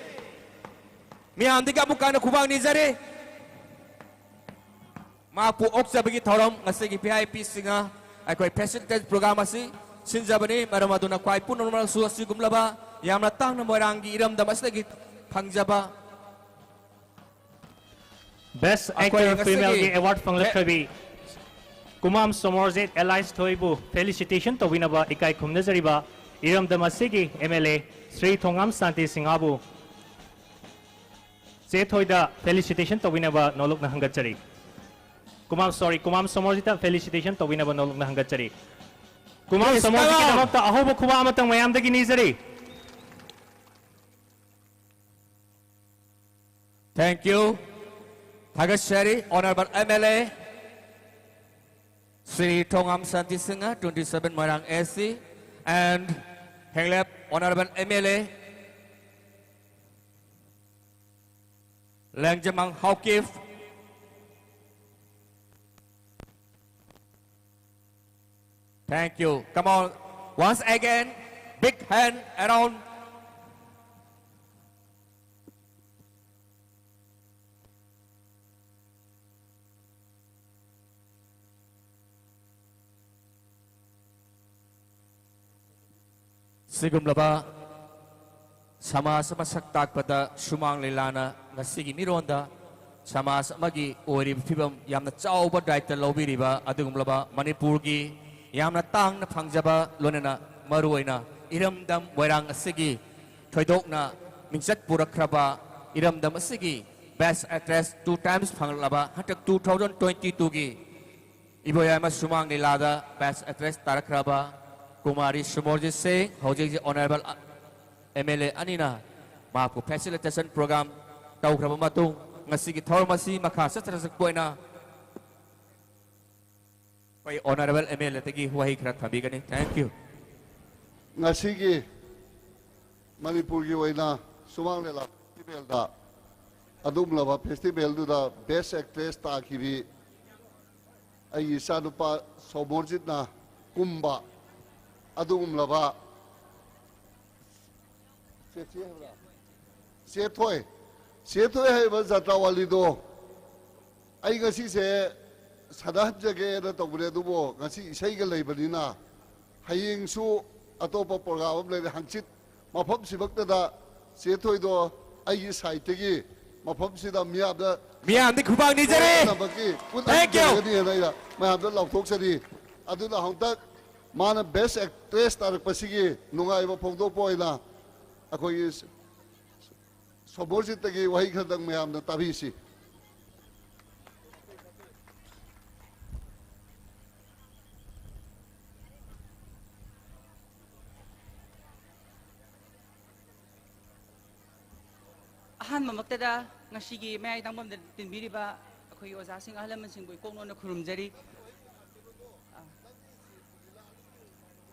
ꯃꯤꯌꯥꯝꯗꯒꯤ ꯑꯃꯨꯛ ꯍꯟꯅ ꯈꯨꯕꯥꯛ ꯅꯤꯖꯔꯤ꯫ ꯃꯍꯥꯛꯄꯨ ꯑꯣꯛꯆꯕꯒꯤ ꯊꯧꯔꯝ ꯉꯁꯤꯒꯤ ꯚꯤ ꯑꯥꯏ ꯄꯤꯁꯤꯡꯅ ꯑꯩꯈꯣꯏ ꯐꯦꯁꯤꯂꯤꯇꯦꯠ ꯄ꯭ꯔꯣꯒ꯭ꯔꯥꯝ ꯑꯁꯤ ꯁꯤꯟꯖꯕꯅꯤ꯫ ꯃꯔꯝ ꯑꯗꯨꯅ ꯈ꯭ꯋꯥꯏ ꯄꯨꯝꯅꯃꯛꯁꯨ ꯑꯁꯤꯒꯨꯝꯂꯕ ꯌꯥꯝꯅ ꯇꯥꯡꯅ ꯃꯣꯏꯔꯥꯡꯒꯤ ꯏꯔꯝꯗꯝ ꯑꯁꯤꯗꯒꯤ ꯐꯪꯖꯕ Best ꯑꯩꯈꯣꯏ Actor ꯉꯁꯤꯒꯤ Femaleꯒꯤ ꯑꯦꯋꯥꯔꯗ ꯐꯪꯂꯛꯈ꯭ꯔꯕꯤ ꯀꯨꯃꯥꯝ ꯁꯣꯃꯣꯔꯖꯤꯠ ꯑꯦꯂꯥꯏꯁ ꯊꯣꯏꯕꯨ ꯐꯦꯂꯤꯁꯤꯇꯦꯁꯟ ꯇꯧꯕꯤꯅꯕ ꯏꯀꯥꯏ ꯈꯨꯝꯅꯖꯔꯤꯕ ꯏꯔꯝꯗꯝ ꯑꯁꯤꯒꯤ ꯑꯦꯝ ꯑꯦꯜ ꯑꯦ ꯁ꯭ꯔꯤ ꯊꯣꯉꯥꯝ ꯁꯥꯟꯇꯤ ꯁꯤꯡꯍꯕꯨ ꯆꯦ ꯊꯣꯏꯗ ꯐꯦꯂꯤꯁꯤꯇꯦꯁꯟ ꯇꯧꯕꯤꯅꯕ ꯅꯣꯂꯨꯛꯅ ꯍꯪꯒꯠꯆꯔꯤ꯫ ꯀꯨꯃꯥꯝ, ꯁꯣꯔꯤ, ꯀꯨꯃꯥꯝ ꯁꯣꯃꯣꯔꯖꯤꯠꯇ ꯐꯦꯂꯤꯁꯤꯇꯦꯁꯟ ꯇꯧꯕꯤꯅꯕ ꯅꯣꯂꯨꯛꯅ ꯍꯪꯒꯠꯆꯔꯤ꯫ ꯀꯨꯃꯥꯝ Please, come on. ꯁꯣꯃꯣꯔꯖꯤꯠꯀꯤꯗꯃꯛꯇ ꯑꯍꯧꯕ ꯈꯨꯕꯥꯛ ꯑꯃꯇꯪ ꯃꯌꯥꯝꯗꯒꯤ ꯅꯤꯖꯔꯤ꯫ Thank you. ꯊꯥꯒꯠꯆꯔꯤ, Honourable M L A Shri Thongam Shanti Singh, twenty seven Moirang A C, and ꯍꯦꯡꯂꯦꯞ Honourable M L A ꯂꯦꯡꯖꯃꯥꯡ Haokip. Thank you. Come on. Once again, big hand around. ꯁꯤꯒꯨꯝꯂꯕ ꯁꯃꯥꯖ ꯑꯃ ꯁꯛ ꯇꯥꯛꯄꯗ ꯁꯨꯃꯥꯡ ꯂꯤꯂꯥꯅ ꯉꯁꯤꯒꯤ ꯃꯤꯔꯣꯟꯗ ꯁꯃꯥꯖ ꯑꯃꯒꯤ ꯑꯣꯏꯔꯤꯕ ꯐꯤꯕꯝ ꯌꯥꯝꯅ ꯆꯥꯎꯕ ꯗꯥꯏꯇ ꯂꯧꯕꯤꯔꯤꯕ ꯑꯗꯨꯒꯨꯝꯂꯕ ꯃꯅꯤꯄꯨꯔꯒꯤ ꯌꯥꯝꯅ ꯇꯥꯡꯅ ꯐꯪꯖꯕ, ꯂꯣꯏꯅꯅ ꯃꯔꯨꯑꯣꯏꯅ ꯏꯔꯝꯗꯝ ꯃꯣꯏꯔꯥꯡ ꯑꯁꯤꯒꯤ ꯊꯣꯏꯗꯣꯛꯅ ꯃꯤꯡꯆꯠ ꯄꯨꯔꯛꯈ꯭ꯔꯕ, ꯏꯔꯝꯗꯝ ꯑꯁꯤꯒꯤ Best Actress two times ꯐꯪꯂꯛꯂꯕ, ꯍꯟꯗꯛ two thousand twenty two ꯒꯤ ꯏꯕꯣꯌꯥꯏꯃ ꯁꯨꯃꯥꯡ ꯂꯤꯂꯥꯗ Best Actress ꯇꯥꯔꯛꯈ꯭ꯔꯕ ꯀꯨꯃꯥꯔꯤ ꯁꯨꯃꯣꯔꯖꯤꯠ ꯁꯤꯡ, ꯍꯧꯖꯤꯛ ꯍꯧꯖꯤꯛ Honourable M L A ꯑꯅꯤꯅ ꯃꯍꯥꯛꯄꯨ facilitation program ꯇꯧꯈ꯭ꯔꯕ ꯃꯇꯨꯡ, ꯉꯁꯤꯒꯤ ꯊꯧꯔꯝ ꯑꯁꯤ ꯃꯈꯥ ꯆꯠꯊꯔꯛꯄ ꯑꯣꯏꯅ ꯑꯩꯈꯣꯏ Honourable M L A ꯗꯒꯤ ꯋꯥꯍꯩ ꯈꯔ ꯊꯝꯕꯤꯒꯅꯤ꯫ Thank you꯫ ꯉꯁꯤꯒꯤ ꯃꯅꯤꯄꯨꯔꯒꯤ ꯑꯣꯏꯅ ꯁꯨꯃꯥꯡ ꯂꯤꯂꯥ ꯐꯦꯁꯇꯤꯚꯦꯜꯗ ꯑꯗꯨꯒꯨꯝꯂꯕ ꯐꯦꯁꯇꯤꯚꯦꯜꯗꯨꯗ Best Actress ꯇꯥꯈꯤꯕꯤ ꯑꯩꯒꯤ ꯏꯆꯥꯅꯨꯄꯥ ꯁꯣꯃꯣꯔꯖꯤꯠꯅ ꯀꯨꯝꯕ ꯑꯗꯨꯒꯨꯝꯂꯕ ꯆꯦ ꯊꯣꯏ, ꯆꯦ ꯊꯣꯏ ꯍꯥꯏꯔꯤꯕ ꯖꯇ꯭ꯔꯥꯋꯥꯂꯤꯗꯣ ꯑꯩ ꯉꯁꯤꯁꯦ ꯁꯥꯟꯅꯍꯟꯖꯒꯦꯅ ꯇꯧꯕꯅꯦ, ꯑꯗꯨꯕꯨ ꯉꯁꯤ ꯏꯁꯩꯒ ꯂꯩꯕꯅꯤꯅ ꯍꯌꯦꯡꯁꯨ ꯑꯇꯣꯞꯄ ꯄ꯭ꯔꯣꯒ꯭ꯔꯥꯝ ꯑꯃ ꯂꯩꯔꯦ꯫ ꯍꯪꯆꯤꯠ ꯃꯐꯝꯁꯤꯃꯛꯇꯗ ꯆꯦ ꯊꯣꯏꯗꯣ ꯑꯩꯒꯤ ꯁꯥꯏꯠꯇꯒꯤ ꯃꯐꯝꯁꯤꯗ ꯃꯤꯌꯥꯝꯗ ꯃꯤꯌꯥꯝꯗꯤ ꯈꯨꯕꯥꯛ ꯅꯤꯖꯔꯤ꯫ ꯁꯣꯏꯗꯅꯕꯒꯤ ꯎꯠꯍꯟꯖꯔꯒꯅꯤ ꯍꯥꯏꯅ ꯑꯩꯅ ꯃꯌꯥꯝꯗ ꯂꯥꯎꯊꯣꯛꯆꯔꯤ꯫ ꯑꯗꯨꯅ ꯍꯟꯗꯛ ꯃꯥꯅ Best Actress ꯇꯥꯔꯛꯄꯁꯤꯒꯤ ꯅꯨꯡꯉꯥꯏꯕ ꯐꯣꯡꯗꯣꯛꯄ ꯑꯣꯏꯅ ꯑꯩꯈꯣꯏꯒꯤ ꯁꯣꯃꯣꯔꯖꯤꯠꯇꯒꯤ ꯋꯥꯍꯩ ꯈꯔꯗꯪ ꯃꯌꯥꯝꯅ ꯇꯥꯕꯤꯁꯤ꯫ ꯑꯍꯥꯟꯕꯃꯛꯇꯗ ꯉꯁꯤꯒꯤ ꯃꯌꯥꯏ ꯇꯥꯡꯐꯝꯗ ꯇꯤꯟꯕꯤꯔꯤꯕ ꯑꯩꯈꯣꯏꯒꯤ ꯑꯣꯖꯥꯁꯤꯡ, ꯑꯍꯜ ꯂꯃꯟꯁꯤꯡꯕꯨ ꯏꯀꯣꯛ ꯅꯣꯟꯅ ꯈꯨꯔꯨꯝꯖꯔꯤ꯫ ꯑꯥ꯫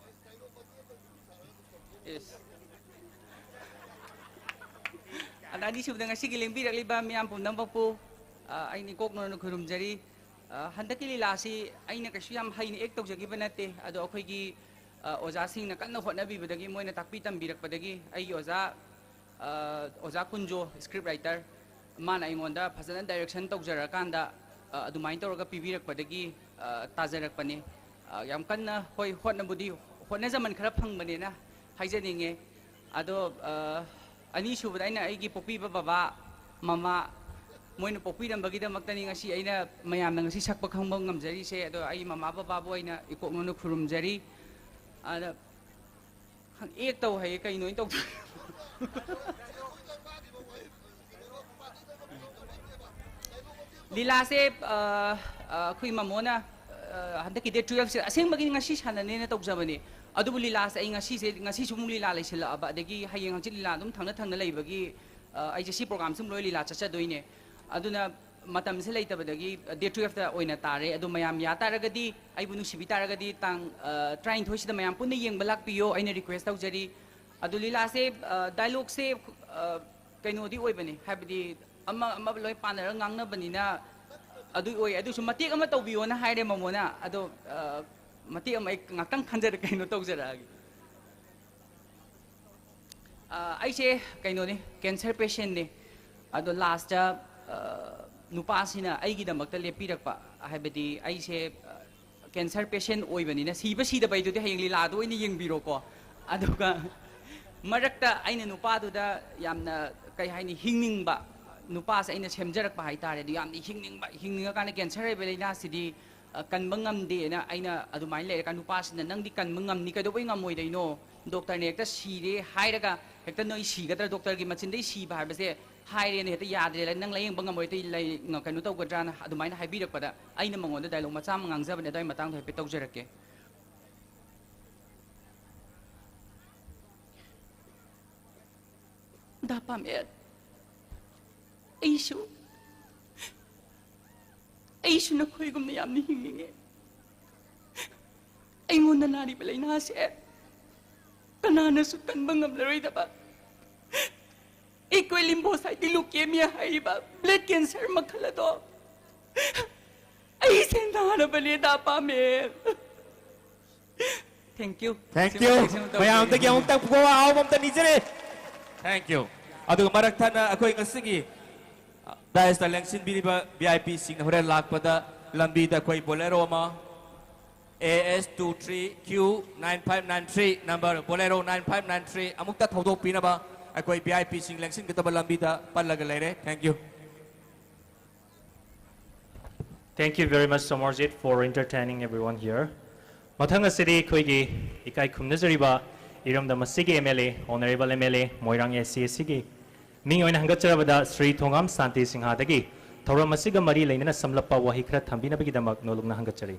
Yes꯫ ꯑꯗ ꯑꯅꯤꯁꯨꯕꯗ ꯉꯁꯤꯒꯤ ꯂꯦꯡꯕꯤꯔꯛꯂꯤꯕ ꯃꯤꯌꯥꯝ ꯄꯨꯝꯅꯃꯛꯄꯨ, ꯑ, ꯑꯩꯅ ꯏꯀꯣꯛ ꯅꯣꯟꯅ ꯈꯨꯔꯨꯝꯖꯔꯤ꯫ ꯑ, ꯍꯟꯗꯛꯀꯤ ꯂꯤꯂꯥꯁꯤ ꯑꯩꯅ ꯀꯩꯁꯨ ꯌꯥꯝ ꯍꯩꯅ act ꯇꯧꯖꯈꯤꯕ ꯅꯠꯇꯦ, ꯑꯗꯣ ꯑꯩꯈꯣꯏꯒꯤ, ꯑ, ꯑꯣꯖꯥꯁꯤꯡꯅ ꯀꯟꯅ ꯍꯣꯠꯅꯕꯤꯕꯗꯒꯤ, ꯃꯣꯏꯅ ꯇꯥꯛꯄꯤ ꯇꯝꯕꯤꯔꯛꯄꯗꯒꯤ ꯑꯩꯒꯤ ꯑꯣꯖꯥ, ꯑ, ꯑꯣꯖꯥ ꯀꯨꯟꯖꯣ, script writer, ꯃꯥꯅ ꯑꯩꯉꯣꯟꯗ ꯐꯖꯅ direction ꯇꯧꯖꯔꯀꯥꯟꯗ, ꯑ, ꯑꯗꯨꯃꯥꯏꯅ ꯇꯧꯔꯒ ꯄꯤꯕꯤꯔꯛꯄꯗꯒꯤ, ꯑ, ꯇꯥꯖꯔꯛꯄꯅꯤ꯫ ꯑ, ꯌꯥꯝ ꯀꯟꯅ, ꯍꯣꯏ, ꯍꯣꯠꯅꯕꯨꯗꯤ, ꯍꯣꯠꯅꯖꯃꯟ ꯈꯔ ꯐꯪꯕꯅꯦꯅ ꯍꯥꯏꯖꯅꯤꯡꯉꯦ꯫ ꯑꯗꯣ, ꯑ, ꯑꯅꯤꯁꯨꯕꯗ ꯑꯩꯅ ꯑꯩꯒꯤ ꯄꯣꯛꯄꯤꯕ ꯕꯕꯥ, ꯃꯃꯥ, ꯃꯣꯏꯅ ꯄꯣꯛꯄꯤꯔꯝꯕꯒꯤꯗꯃꯛꯇꯅꯤ ꯉꯁꯤ ꯑꯩꯅ ꯃꯌꯥꯝꯅ ꯉꯁꯤ ꯁꯛꯄ ꯈꯪꯕ ꯉꯝꯖꯔꯤꯁꯦ꯫ ꯑꯗꯣ ꯑꯩ ꯃꯃꯥ ꯕꯕꯥꯕꯨ ꯑꯩꯅ ꯏꯀꯣꯛ ꯅꯣꯟꯅ ꯈꯨꯔꯨꯝꯖꯔꯤ꯫ ꯑꯗ ꯑꯦꯛ ꯇꯧ ꯍꯥꯏꯌꯦ, ꯀꯩꯅꯣ ꯑꯩꯅ ꯇꯧꯗꯣꯏ? ꯂꯤꯂꯥꯁꯦ, ꯑ, ꯑ, ꯑꯩꯈꯣꯏ ꯃꯃꯣꯅ, ꯑ, ꯍꯟꯗꯛꯀꯤ ꯗꯦꯠ ꯇꯨꯌꯦꯜꯐꯁꯦ ꯑꯁꯦꯡꯕꯒꯤ ꯉꯁꯤ ꯁꯥꯟꯅꯅꯦꯅ ꯇꯧꯖꯕꯅꯦ꯫ ꯑꯗꯨꯕꯨ ꯂꯤꯂꯥꯁꯦ ꯑꯩ ꯉꯁꯤꯁꯦ, ꯉꯁꯤꯁꯨ ꯑꯃꯨꯛ ꯂꯤꯂꯥ ꯂꯩꯁꯤꯜꯂꯛꯑꯕ, ꯑꯗꯒꯤ ꯍꯌꯦꯡ ꯍꯪꯆꯤꯠ ꯂꯤꯂꯥ ꯑꯗꯨꯝ ꯊꯪꯅ ꯊꯪꯅ ꯂꯩꯕꯒꯤ, ꯑ, ꯑꯩꯁꯦ ꯁꯤ ꯄ꯭ꯔꯣꯒ꯭ꯔꯥꯝꯁꯤ ꯑꯃꯨꯛ ꯂꯣꯏ ꯂꯤꯂꯥ ꯆꯠꯆꯗꯣꯏꯅꯦ꯫ ꯑꯗꯨꯅ ꯃꯇꯝꯁꯦ ꯂꯩꯇꯕꯗꯒꯤ ꯗꯦꯠ ꯇꯨꯌꯦꯜꯐꯇ ꯑꯣꯏꯅ ꯇꯥꯔꯦ꯫ ꯑꯗꯣ ꯃꯌꯥꯝ ꯌꯥ ꯇꯥꯔꯒꯗꯤ, ꯑꯩꯕꯨ ꯅꯨꯡꯁꯤꯕꯤ ꯇꯥꯔꯒꯗꯤ, ꯇꯥꯡ, ꯑ, ꯇꯔꯥꯅꯤꯊꯣꯏꯁꯤꯗ ꯃꯌꯥꯝ ꯄꯨꯟꯅ ꯌꯦꯡꯕ ꯂꯥꯛꯄꯤꯌꯣ, ꯑꯩꯅ ꯔꯤꯀ꯭ꯋꯦꯁ ꯇꯧꯖꯔꯤ꯫ ꯑꯗꯨ ꯂꯤꯂꯥꯁꯦ, ꯑ, ꯗꯥꯏꯂꯣꯛꯁꯦ, ꯑ, ꯀꯩꯅꯣꯗꯤ ꯑꯣꯏꯕꯅꯤ, ꯍꯥꯏꯕꯗꯤ ꯑꯃ ꯑꯃ ꯂꯣꯏ ꯄꯥꯟꯅꯔꯒ ꯉꯥꯡꯅꯕꯅꯤꯅ ꯑꯗꯨ ꯑꯣꯏ꯫ ꯑꯗꯨꯁꯨ ꯃꯇꯦꯛ ꯑꯃ ꯇꯧꯕꯤꯌꯣꯅ ꯍꯥꯏꯔꯦ ꯃꯃꯣꯅ꯫ ꯑꯗꯣ, ꯑ, ꯃꯇꯦꯛ ꯑꯃ ꯑꯩ ꯉꯥꯛꯇꯪ ꯈꯟꯖꯔ ꯀꯩꯅꯣ ꯇꯧꯖꯔꯛꯑꯒꯦ꯫ ꯑ, ꯑꯩꯁꯦ ꯀꯩꯅꯣꯅꯤ, ꯀꯦꯟꯁꯔ ꯄꯦꯁꯦꯟꯅꯤ꯫ ꯑꯗꯣ ꯂꯥꯁꯇ, ꯑ, ꯅꯨꯄꯥꯁꯤꯅ ꯑꯩꯒꯤꯗꯃꯛꯇ ꯂꯦꯞꯄꯤꯔꯛꯄ, ꯍꯥꯏꯕꯗꯤ ꯑꯩꯁꯦ, ꯑ, ꯀꯦꯟꯁꯔ ꯄꯦꯁꯦꯟ ꯑꯣꯏꯕꯅꯤꯅ, ꯁꯤꯕ ꯁꯤꯗꯕ ꯍꯥꯏꯗꯨꯗꯤ ꯍꯌꯦꯡ ꯂꯤꯂꯥꯗ ꯑꯣꯏꯅ ꯌꯦꯡꯕꯤꯔꯣꯀꯣ꯫ ꯑꯗꯨꯒ ꯃꯔꯛꯇ ꯑꯩꯅ ꯅꯨꯄꯥꯗꯨꯗ ꯌꯥꯝꯅ, ꯀꯩ ꯍꯥꯏꯅꯤ, ꯍꯤꯡꯅꯤꯡꯕ, ꯅꯨꯄꯥꯁꯦ ꯑꯩꯅ ꯁꯦꯝꯖꯔꯛꯄ ꯍꯥꯏꯇꯥꯔꯦ꯫ ꯑꯗꯨ ꯌꯥꯝꯅ ꯍꯤꯡꯅꯤꯡꯕ, ꯍꯤꯡꯅꯤꯡꯉꯀꯥꯟꯗ ꯀꯦꯟꯁꯔ ꯍꯥꯏꯕ ꯂꯥꯏꯅꯥꯁꯤꯗꯤ, ꯑ, ꯀꯟꯕ ꯉꯝꯗꯦꯅ ꯑꯩꯅ ꯑꯗꯨꯃꯥꯏꯅ ꯂꯩꯔꯀꯥꯟꯗ, ꯅꯨꯄꯥꯁꯤꯅ, "ꯅꯪꯗꯤ ꯀꯟꯕ ꯉꯝꯅꯤ, ꯀꯩꯗꯧꯕꯩ ꯉꯝꯃꯣꯏꯗꯣꯏꯅꯣ? ꯗꯣꯛꯇꯔꯅ ꯍꯦꯛꯇ ꯁꯤꯔꯦ ꯍꯥꯏꯔꯒ ꯍꯦꯛꯇ ꯅꯣꯏ ꯁꯤꯒꯗ꯭ꯔꯥ? ꯗꯣꯛꯇꯔꯒꯤ ꯃꯆꯤꯟꯗꯩ ꯁꯤꯕ ꯍꯥꯏꯕꯁꯦ ꯍꯥꯏꯔꯦꯅ ꯍꯦꯛꯇ ꯌꯥꯗ꯭ꯔꯦ, ꯅꯪ ꯂꯥꯏꯌꯦꯡꯕ ꯉꯝꯃꯣꯏ, ꯑꯇꯩ ꯂꯩ-, ꯀꯩꯅꯣ ꯇꯧꯒꯗ꯭ꯔꯥꯅ?" ꯑꯗꯨꯃꯥꯏꯅ ꯍꯥꯏꯕꯤꯔꯛꯄꯗ ꯑꯩꯅ ꯃꯉꯣꯟꯗ ꯗꯥꯏꯂꯣꯛ ꯃꯆꯥ ꯑꯃ ꯉꯥꯡꯖꯕꯅꯦ, ꯑꯗꯨꯋꯥꯏ ꯃꯇꯥꯡꯗꯣ ꯍꯥꯏꯐꯦꯠ ꯇꯧꯖꯔꯛꯀꯦ꯫ ꯗꯥ ꯄꯥꯃꯦꯟ, ꯑꯩꯁꯨ, ꯑꯩꯁꯨ ꯅꯈꯣꯏꯒꯨꯝꯅ ꯌꯥꯝꯅ ꯍꯤꯡꯅꯤꯡꯉꯤ꯫ ꯑꯩꯉꯣꯟꯗ ꯅꯥꯔꯤꯕ ꯂꯥꯏꯅꯥꯁꯦ ꯀꯅꯥꯅꯁꯨ ꯀꯟꯕ ꯉꯝꯂꯔꯣꯏꯗꯕ, ꯏꯀ꯭ꯋꯦꯂꯤꯝꯕꯣꯁꯥꯏꯇꯤꯛ ꯂꯨꯀꯦꯃꯤꯌꯥ ꯍꯥꯏꯔꯤꯕ ꯕ꯭ꯂꯗ ꯀꯦꯟꯁꯔ ꯃꯈꯜ ꯑꯗꯣ ꯑꯩꯁꯦ ꯅꯥꯔꯕꯅꯦ, ꯗꯥ ꯄꯥꯃꯦꯟ꯫ Thank you꯫ Thank you꯫ ꯃꯌꯥꯝꯗꯒꯤ ꯑꯃꯨꯛꯇꯪ ꯄꯨꯈꯣꯛ ꯑꯍꯥꯎꯕ ꯑꯝꯇ ꯅꯤꯖꯔꯦ꯫ Thank you꯫ ꯑꯗꯨꯒ ꯃꯔꯛ ꯊꯠꯅ ꯑꯩꯈꯣꯏ ꯉꯁꯤꯒꯤ ꯗꯥꯏꯁꯇ ꯂꯦꯡꯁꯤꯟꯕꯤꯔꯤꯕ ꯚꯤ ꯑꯥꯏ ꯄꯤꯁꯤꯡꯅ ꯍꯣꯔꯦꯟ ꯂꯥꯛꯄꯗ ꯂꯝꯕꯤꯗ ꯑꯩꯈꯣꯏ ꯕꯣꯂꯦꯔꯣ ꯑꯃ, A S two three Q nine five nine three, number Bolero nine five nine three, ꯑꯃꯨꯛꯇ ꯊꯧꯗꯣꯛꯄꯤꯅꯕ ꯑꯩꯈꯣꯏ ꯚꯤ ꯑꯥꯏ ꯄꯤꯁꯤꯡ ꯂꯦꯡꯁꯤꯟꯒꯗꯕ ꯂꯝꯕꯤꯗ ꯄꯜꯂꯒ ꯂꯩꯔꯦ꯫ Thank you꯫ Thank you very much, Samarjit, for entertaining everyone here. ꯃꯊꯪ ꯑꯁꯤꯗꯤ ꯑꯩꯈꯣꯏꯒꯤ ꯏꯀꯥꯏ ꯈꯨꯝꯅꯖꯔꯤꯕ ꯏꯔꯝꯗꯝ ꯑꯁꯤꯒꯤ M L A, Honourable M L A, Moirang A C ꯑꯁꯤꯒꯤ ꯃꯤꯡ ꯑꯣꯏꯅ ꯍꯪꯒꯠꯆꯔꯕꯗ ꯁ꯭ꯔꯤ ꯊꯣꯉꯥꯝ ꯁꯥꯟꯇꯤ ꯁꯤꯡꯍꯗꯒꯤ ꯊꯧꯔꯝ ꯑꯁꯤꯒ ꯃꯔꯤ ꯂꯩꯅꯅ ꯁꯝꯂꯞꯄ ꯋꯥꯍꯩ ꯈꯔ ꯊꯝꯕꯤꯅꯕꯒꯤꯗꯃꯛ ꯅꯣꯂꯨꯛꯅ ꯍꯪꯒꯠꯆꯔꯤ꯫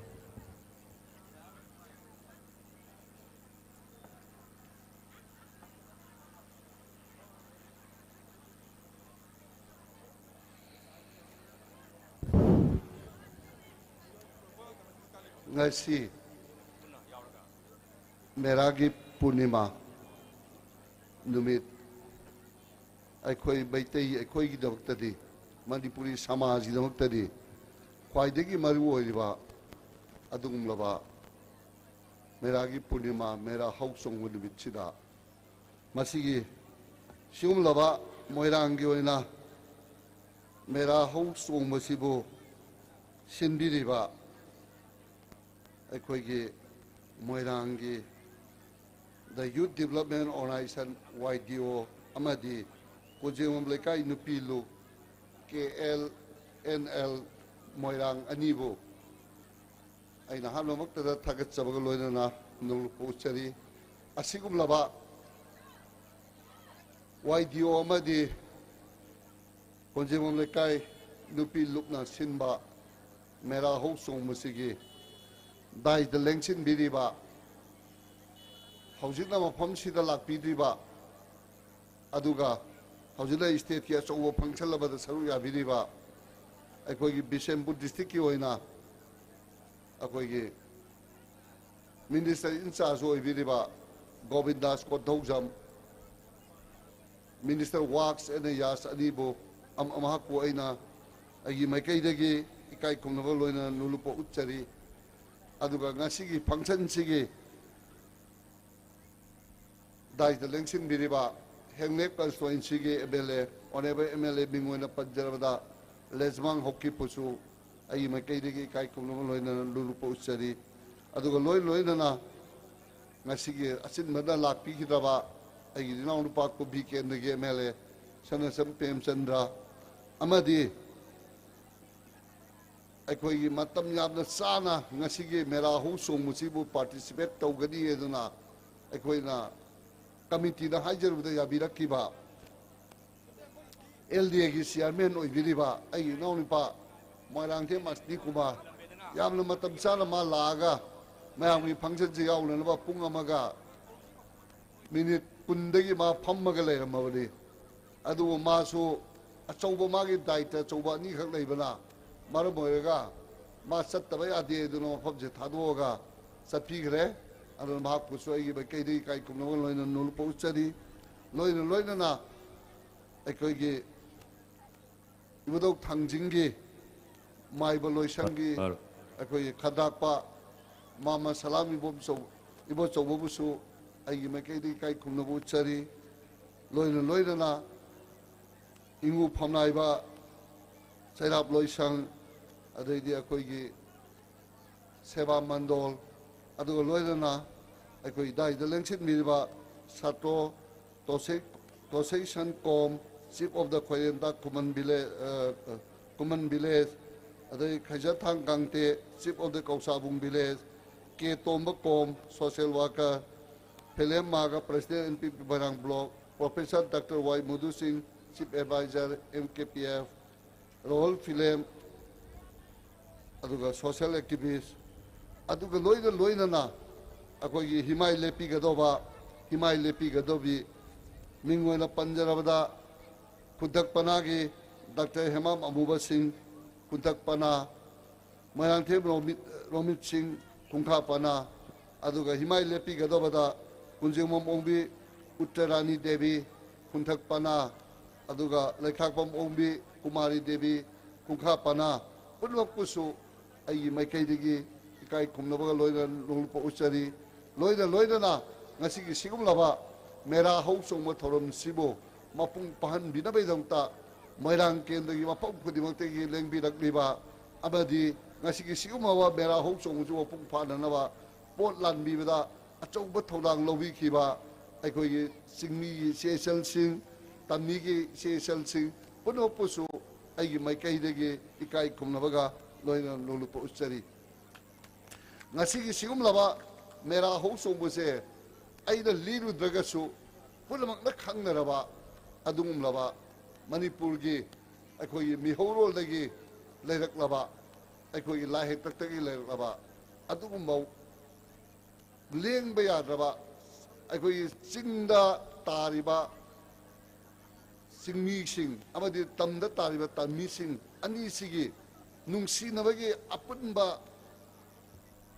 ꯉꯁꯤ ꯃꯦꯔꯥꯒꯤ ꯄꯨꯔꯅꯤꯃꯥ ꯅꯨꯃꯤꯠ ꯑꯩꯈꯣꯏ ꯃꯩꯇꯩ ꯑꯩꯈꯣꯏꯒꯤꯗꯃꯛꯇꯗꯤ, ꯃꯅꯤꯄꯨꯔꯤ ꯁꯃꯥꯖꯒꯤꯗꯃꯛꯇꯗꯤ ꯈ꯭ꯋꯥꯏꯗꯒꯤ ꯃꯔꯨ ꯑꯣꯏꯔꯤꯕ ꯑꯗꯨꯒꯨꯝꯂꯕ ꯃꯦꯔꯥꯒꯤ ꯄꯨꯔꯅꯤꯃꯥ, ꯃꯦꯔꯥ ꯍꯧ ꯆꯣꯡꯕ ꯅꯨꯃꯤꯠꯁꯤꯗ ꯃꯁꯤꯒꯤ ꯁꯤꯒꯨꯝꯂꯕ ꯃꯣꯏꯔꯥꯡꯒꯤ ꯑꯣꯏꯅ ꯃꯦꯔꯥ ꯍꯧ ꯆꯣꯡꯕꯁꯤꯕꯨ ꯁꯤꯟꯕꯤꯔꯤꯕ ꯑꯩꯈꯣꯏꯒꯤ ꯃꯣꯏꯔꯥꯡꯒꯤ The Youth Development Organization, Y D O, ꯑꯃꯗꯤ ꯀꯣꯟꯖꯦꯡꯕꯝ ꯂꯩꯀꯥꯏ ꯅꯨꯄꯤ ꯂꯨꯞ, K L N L ꯃꯣꯏꯔꯥꯡ ꯑꯅꯤꯕꯨ ꯑꯩꯅ ꯑꯍꯥꯟꯕꯃꯛꯇꯗ ꯊꯥꯒꯠꯆꯕꯒ ꯂꯣꯏꯅꯅ ꯅꯣꯂꯨꯛꯄ ꯎꯠꯆꯔꯤ꯫ ꯑꯁꯤꯒꯨꯝꯂꯕ Y D O ꯑꯃꯗꯤ ꯀꯣꯟꯖꯦꯡꯕꯝ ꯂꯩꯀꯥꯏ ꯅꯨꯄꯤ ꯂꯨꯞꯅ ꯁꯤꯟꯕ ꯃꯦꯔꯥ ꯍꯧ ꯆꯣꯡꯕꯁꯤꯒꯤ ꯗꯥꯏꯗ ꯂꯦꯡꯁꯤꯟꯕꯤꯔꯤꯕ, ꯍꯧꯖꯤꯛꯅ ꯃꯐꯝꯁꯤꯗ ꯂꯥꯛꯄꯤꯗ꯭ꯔꯤꯕ, ꯑꯗꯨꯒ ꯍꯧꯖꯤꯛꯅ stateꯀꯤ ꯑꯆꯧꯕ function ꯑꯃꯗ ꯁꯔꯨꯛ ꯌꯥꯕꯤꯔꯤꯕ ꯑꯩꯈꯣꯏꯒꯤ ꯕꯤꯁꯦꯝꯄꯨꯔ districtꯀꯤ ꯑꯣꯏꯅ ꯑꯩꯈꯣꯏꯒꯤ minister in charge ꯑꯣꯏꯕꯤꯔꯤꯕ ꯒꯣꯕꯤꯟꯗꯥꯁ Konthoujam, Minister Works and Yards ꯑꯅꯤꯕꯨ, ꯑꯃ-, ꯃꯍꯥꯛꯄꯨ ꯑꯩꯅ ꯑꯩꯒꯤ ꯃꯥꯏꯀꯩꯗꯒꯤ ꯏꯀꯥꯏ ꯈꯨꯝꯅꯕ ꯂꯣꯏꯅꯅ ꯅꯣꯂꯨꯛꯄ ꯎꯠꯆꯔꯤ꯫ ꯑꯗꯨꯒ ꯉꯁꯤꯒꯤ functionꯁꯤꯒꯤ ꯗꯥꯏꯗ ꯂꯦꯡꯁꯤꯟꯕꯤꯔꯤꯕ ꯍꯦꯡꯂꯦꯞ constituencyꯒꯤ M L A, Honourable M L A ꯃꯤꯡ ꯑꯣꯏꯅ ꯄꯟꯖꯔꯕꯗ ꯂꯦꯖꯃꯥꯡ ꯍꯣꯛꯀꯤꯞꯄꯨꯁꯨ ꯑꯩꯒꯤ ꯃꯥꯏꯀꯩꯗꯒꯤ ꯏꯀꯥꯏ ꯈꯨꯝꯅꯕ ꯂꯣꯏꯅꯅ ꯅꯣꯂꯨꯛꯄ ꯎꯠꯆꯔꯤ꯫ ꯑꯗꯨꯒ ꯂꯣꯏ ꯂꯣꯏꯅꯅ ꯉꯁꯤꯒꯤ ꯑꯆꯤꯟꯕꯗ ꯂꯥꯛꯄꯤꯈꯤꯗ꯭ꯔꯕ ꯑꯩꯒꯤ ꯏꯅꯥꯎꯅꯨꯄꯥ ꯀꯨꯝꯕꯤ ꯀꯦꯟꯗ꯭ꯔꯒꯤ M L A ꯁꯅꯥꯖꯝ ꯄ꯭ꯔꯦꯝꯆꯟꯗ꯭ꯔ ꯑꯃꯗꯤ ꯑꯩꯈꯣꯏꯒꯤ ꯃꯇꯝ ꯌꯥꯝꯅ ꯆꯥꯅ ꯉꯁꯤꯒꯤ ꯃꯦꯔꯥ ꯍꯧ ꯆꯣꯡꯕꯁꯤꯕꯨ participate ꯇꯧꯒꯅꯤ ꯍꯥꯏꯗꯨꯅ ꯑꯩꯈꯣꯏꯅ ꯀꯃꯤꯇꯤꯗ ꯍꯥꯏꯖꯔꯨꯕꯗ ꯌꯥꯕꯤꯔꯛꯈꯤꯕ ꯑꯦꯜ ꯗꯤ ꯑꯦꯒꯤ ꯆꯤꯌꯥꯔꯃꯦꯟ ꯑꯣꯏꯕꯤꯔꯤꯕ ꯑꯩꯒꯤ ꯏꯅꯥꯎꯅꯨꯄꯥ ꯃꯣꯏꯔꯥꯡꯊꯦꯝ ꯑꯁꯅꯤ ꯀꯨꯃꯥꯔ, ꯌꯥꯝꯅ ꯃꯇꯝ ꯆꯥꯅ ꯃꯥ ꯂꯥꯛꯑꯒ ꯃꯌꯥꯝꯒꯤ ꯐꯪꯁꯟꯁꯤ ꯌꯥꯎꯅꯅꯕ ꯄꯨꯡ ꯑꯃꯒ ꯃꯤꯅꯤꯠ ꯀꯨꯟꯗꯒꯤ ꯃꯥ ꯐꯝꯃꯒ ꯂꯩꯔꯝꯃꯕꯅꯤ꯫ ꯑꯗꯨꯕꯨ ꯃꯥꯁꯨ ꯑꯆꯧꯕ, ꯃꯥꯒꯤ ꯗꯥꯏꯇ ꯑꯆꯧꯕ ꯑꯅꯤꯈꯛ ꯂꯩꯕꯅ ꯃꯔꯝ ꯑꯣꯏꯔꯒ ꯃꯥ ꯆꯠꯇꯕ ꯌꯥꯗꯦ ꯑꯗꯨꯅ ꯃꯐꯝꯁꯦ ꯊꯥꯗꯣꯛꯑꯒ ꯆꯠꯄꯤꯈ꯭ꯔꯦ꯫ ꯑꯗꯨꯅ ꯃꯍꯥꯛꯄꯨꯁꯨ ꯑꯩꯒꯤ ꯃꯥꯏꯀꯩꯗꯒꯤ ꯏꯀꯥꯏ ꯈꯨꯝꯅꯕ ꯂꯣꯏꯅ ꯅꯣꯡꯂꯨꯛꯄ ꯎꯠꯆꯔꯤ꯫ ꯂꯣꯏꯅ ꯂꯣꯏꯅꯅ ꯑꯩꯈꯣꯏꯒꯤ ꯏꯕꯨꯙꯧ ꯊꯥꯡꯖꯤꯡꯒꯤ ꯃꯥꯏꯕ ꯂꯣꯏꯁꯪꯒꯤ ꯑꯩꯈꯣꯏꯒꯤ ꯈꯗꯥꯛꯄ ꯃꯥꯃ ꯁꯂꯥꯝ ꯏꯕꯣꯝꯆꯧ-, ꯏꯕꯣꯆꯧꯕꯕꯨꯁꯨ ꯑꯩꯒꯤ ꯃꯥꯏꯀꯩꯗꯒꯤ ꯏꯀꯥꯏ ꯈꯨꯝꯅꯕ ꯎꯠꯆꯔꯤ꯫ ꯂꯣꯏꯅ ꯂꯣꯏꯅꯅ ꯏꯉꯨ ꯐꯝꯅꯥꯏꯕ ꯆꯩꯔꯥꯞ ꯂꯣꯏꯁꯪ, ꯑꯗꯩꯗꯤ ꯑꯩꯈꯣꯏꯒꯤ ꯁꯦꯕꯥ ꯃꯟꯗꯣꯜ, ꯑꯗꯨꯒ ꯂꯣꯏꯅꯅ ꯑꯩꯈꯣꯏ ꯗꯥꯏꯗ ꯂꯦꯡꯁꯤꯟꯕꯤꯔꯤꯕ ꯁꯥꯇ꯭ꯔꯣ ꯇꯣꯁꯦ-, Toshesan Kom, chief of the ꯈꯣꯏꯔꯦꯟꯗ ꯈꯨꯃꯟ ꯚꯤꯂꯦꯖ, ꯑ, ꯈꯨꯃꯟ ꯚꯤꯂꯦꯖ, ꯑꯗꯩ Kheijarthang Kangte, chief of the Kousabung village, K Tomba Kom, social worker, Philem Maga, president N P P Moirang block, professor doctor Y Mudu Singh, chief adviser, M K P F, Rohal Philem, ꯑꯗꯨꯒ ꯁꯣꯁꯦꯜ ꯑꯦꯛꯇꯤꯚꯤꯁ, ꯑꯗꯨꯒ ꯂꯣꯏꯅ ꯂꯣꯏꯅꯅ ꯑꯩꯈꯣꯏꯒꯤ ꯍꯤꯃꯥꯏ ꯂꯦꯞꯄꯤꯒꯗꯧꯕ, ꯍꯤꯃꯥꯏ ꯂꯦꯞꯄꯤꯒꯗꯧꯕꯤ ꯃꯤꯡ ꯑꯣꯏꯅ ꯄꯟꯖꯔꯕꯗ ꯈꯨꯟꯊꯛ ꯄꯅꯥꯒꯤ ꯗꯥꯛꯇꯔ ꯍꯦꯃꯥꯝ ꯑꯃꯨꯕ ꯁꯤꯡ, ꯈꯨꯟꯊꯛ ꯄꯅꯥ, ꯃꯣꯏꯔꯥꯡꯊꯦꯝ ꯔꯣꯃꯤꯠ, ꯔꯣꯃꯤꯠ ꯁꯤꯡ, ꯈꯨꯟꯈꯥ ꯄꯅꯥ, ꯑꯗꯨꯒ ꯍꯤꯃꯥꯏ ꯂꯦꯞꯄꯤꯒꯗꯧꯕꯗ ꯀꯨꯟꯖꯦꯡꯕꯝ ꯑꯣꯡꯕꯤ ꯎꯠꯇꯔꯥꯅꯤ ꯗꯦꯕꯤ, ꯈꯨꯟꯊꯛ ꯄꯅꯥ, ꯑꯗꯨꯒ ꯂꯩꯈꯥꯛꯄꯝ ꯑꯣꯡꯕꯤ ꯀꯨꯃꯥꯔꯤ ꯗꯦꯕꯤ, ꯈꯨꯟꯈꯥ ꯄꯅꯥ ꯄꯨꯝꯅꯃꯛꯄꯨꯁꯨ ꯑꯩꯒꯤ ꯃꯥꯏꯀꯩꯗꯒꯤ ꯏꯀꯥꯏ ꯈꯨꯝꯅꯕꯒ ꯂꯣꯏꯅꯅ ꯅꯣꯡꯂꯨꯛꯄ ꯎꯠꯆꯔꯤ꯫ ꯂꯣꯏꯅ ꯂꯣꯏꯅꯅ ꯉꯁꯤꯒꯤ ꯁꯤꯒꯨꯝꯂꯕ ꯃꯦꯔꯥ ꯍꯧ ꯆꯣꯡꯕ ꯊꯧꯔꯝꯁꯤꯕꯨ ꯃꯄꯨꯡ ꯐꯥꯍꯟꯕꯤꯅꯕꯒꯤꯗꯃꯛꯇ ꯃꯣꯏꯔꯥꯡ ꯀꯦꯟꯗ꯭ꯔꯒꯤ ꯃꯐꯝ ꯈꯨꯗꯤꯡꯃꯛꯇꯒꯤ ꯂꯦꯡꯕꯤꯔꯛꯂꯤꯕ ꯑꯃꯗꯤ ꯉꯁꯤꯒꯤ ꯁꯤꯒꯨꯝꯂꯕ ꯃꯦꯔꯥ ꯍꯧ ꯆꯣꯡꯕꯁꯤ ꯃꯄꯨꯡ ꯐꯥꯅꯅꯕ ꯄꯣꯠ ꯂꯥꯟꯕꯤꯕꯗ ꯑꯆꯧꯕ ꯊꯧꯗꯥꯡ ꯂꯧꯕꯤꯈꯤꯕ ꯑꯩꯈꯣꯏꯒꯤ ꯆꯤꯡꯃꯤꯒꯤ ꯏꯆꯦ ꯏꯆꯜꯁꯤꯡ, ꯇꯝꯃꯤꯒꯤ ꯏꯆꯦ ꯏꯆꯜꯁꯤꯡ ꯄꯨꯝꯅꯃꯛꯄꯨꯁꯨ ꯑꯩꯒꯤ ꯃꯥꯏꯀꯩꯗꯒꯤ ꯏꯀꯥꯏ ꯈꯨꯝꯅꯕꯒ ꯂꯣꯏꯅꯅ ꯅꯣꯡꯂꯨꯛꯄ ꯎꯠꯆꯔꯤ꯫ ꯉꯁꯤꯒꯤ ꯁꯤꯒꯨꯝꯂꯕ ꯃꯦꯔꯥ ꯍꯧ ꯆꯣꯡꯕꯁꯦ ꯑꯩꯅ ꯂꯤꯔꯨꯗ꯭ꯔꯒꯁꯨ ꯄꯨꯝꯅꯃꯛꯅ ꯈꯪꯅꯔꯕ ꯑꯗꯨꯒꯨꯝꯂꯕ ꯃꯅꯤꯄꯨꯔꯒꯤ ꯑꯩꯈꯣꯏꯒꯤ ꯃꯤꯍꯧꯔꯣꯜꯗꯒꯤ ꯂꯩꯔꯛꯂꯕ, ꯑꯩꯈꯣꯏꯒꯤ ꯂꯥꯏ ꯍꯦꯛꯇꯛꯇꯒꯤ ꯂꯩꯔꯛꯂꯕ ꯑꯗꯨꯒꯨꯝꯕ ꯂꯦꯡꯕ ꯌꯥꯗ꯭ꯔꯕ ꯑꯩꯈꯣꯏꯒꯤ ꯆꯤꯡꯗ ꯇꯥꯔꯤꯕ ꯆꯤꯡꯃꯤꯁꯤꯡ ꯑꯃꯗꯤ ꯇꯝꯗ ꯇꯥꯔꯤꯕ ꯇꯝꯃꯤꯁꯤꯡ ꯑꯅꯤꯁꯤꯒꯤ ꯅꯨꯡꯁꯤꯅꯕꯒꯤ ꯑꯄꯨꯟꯕ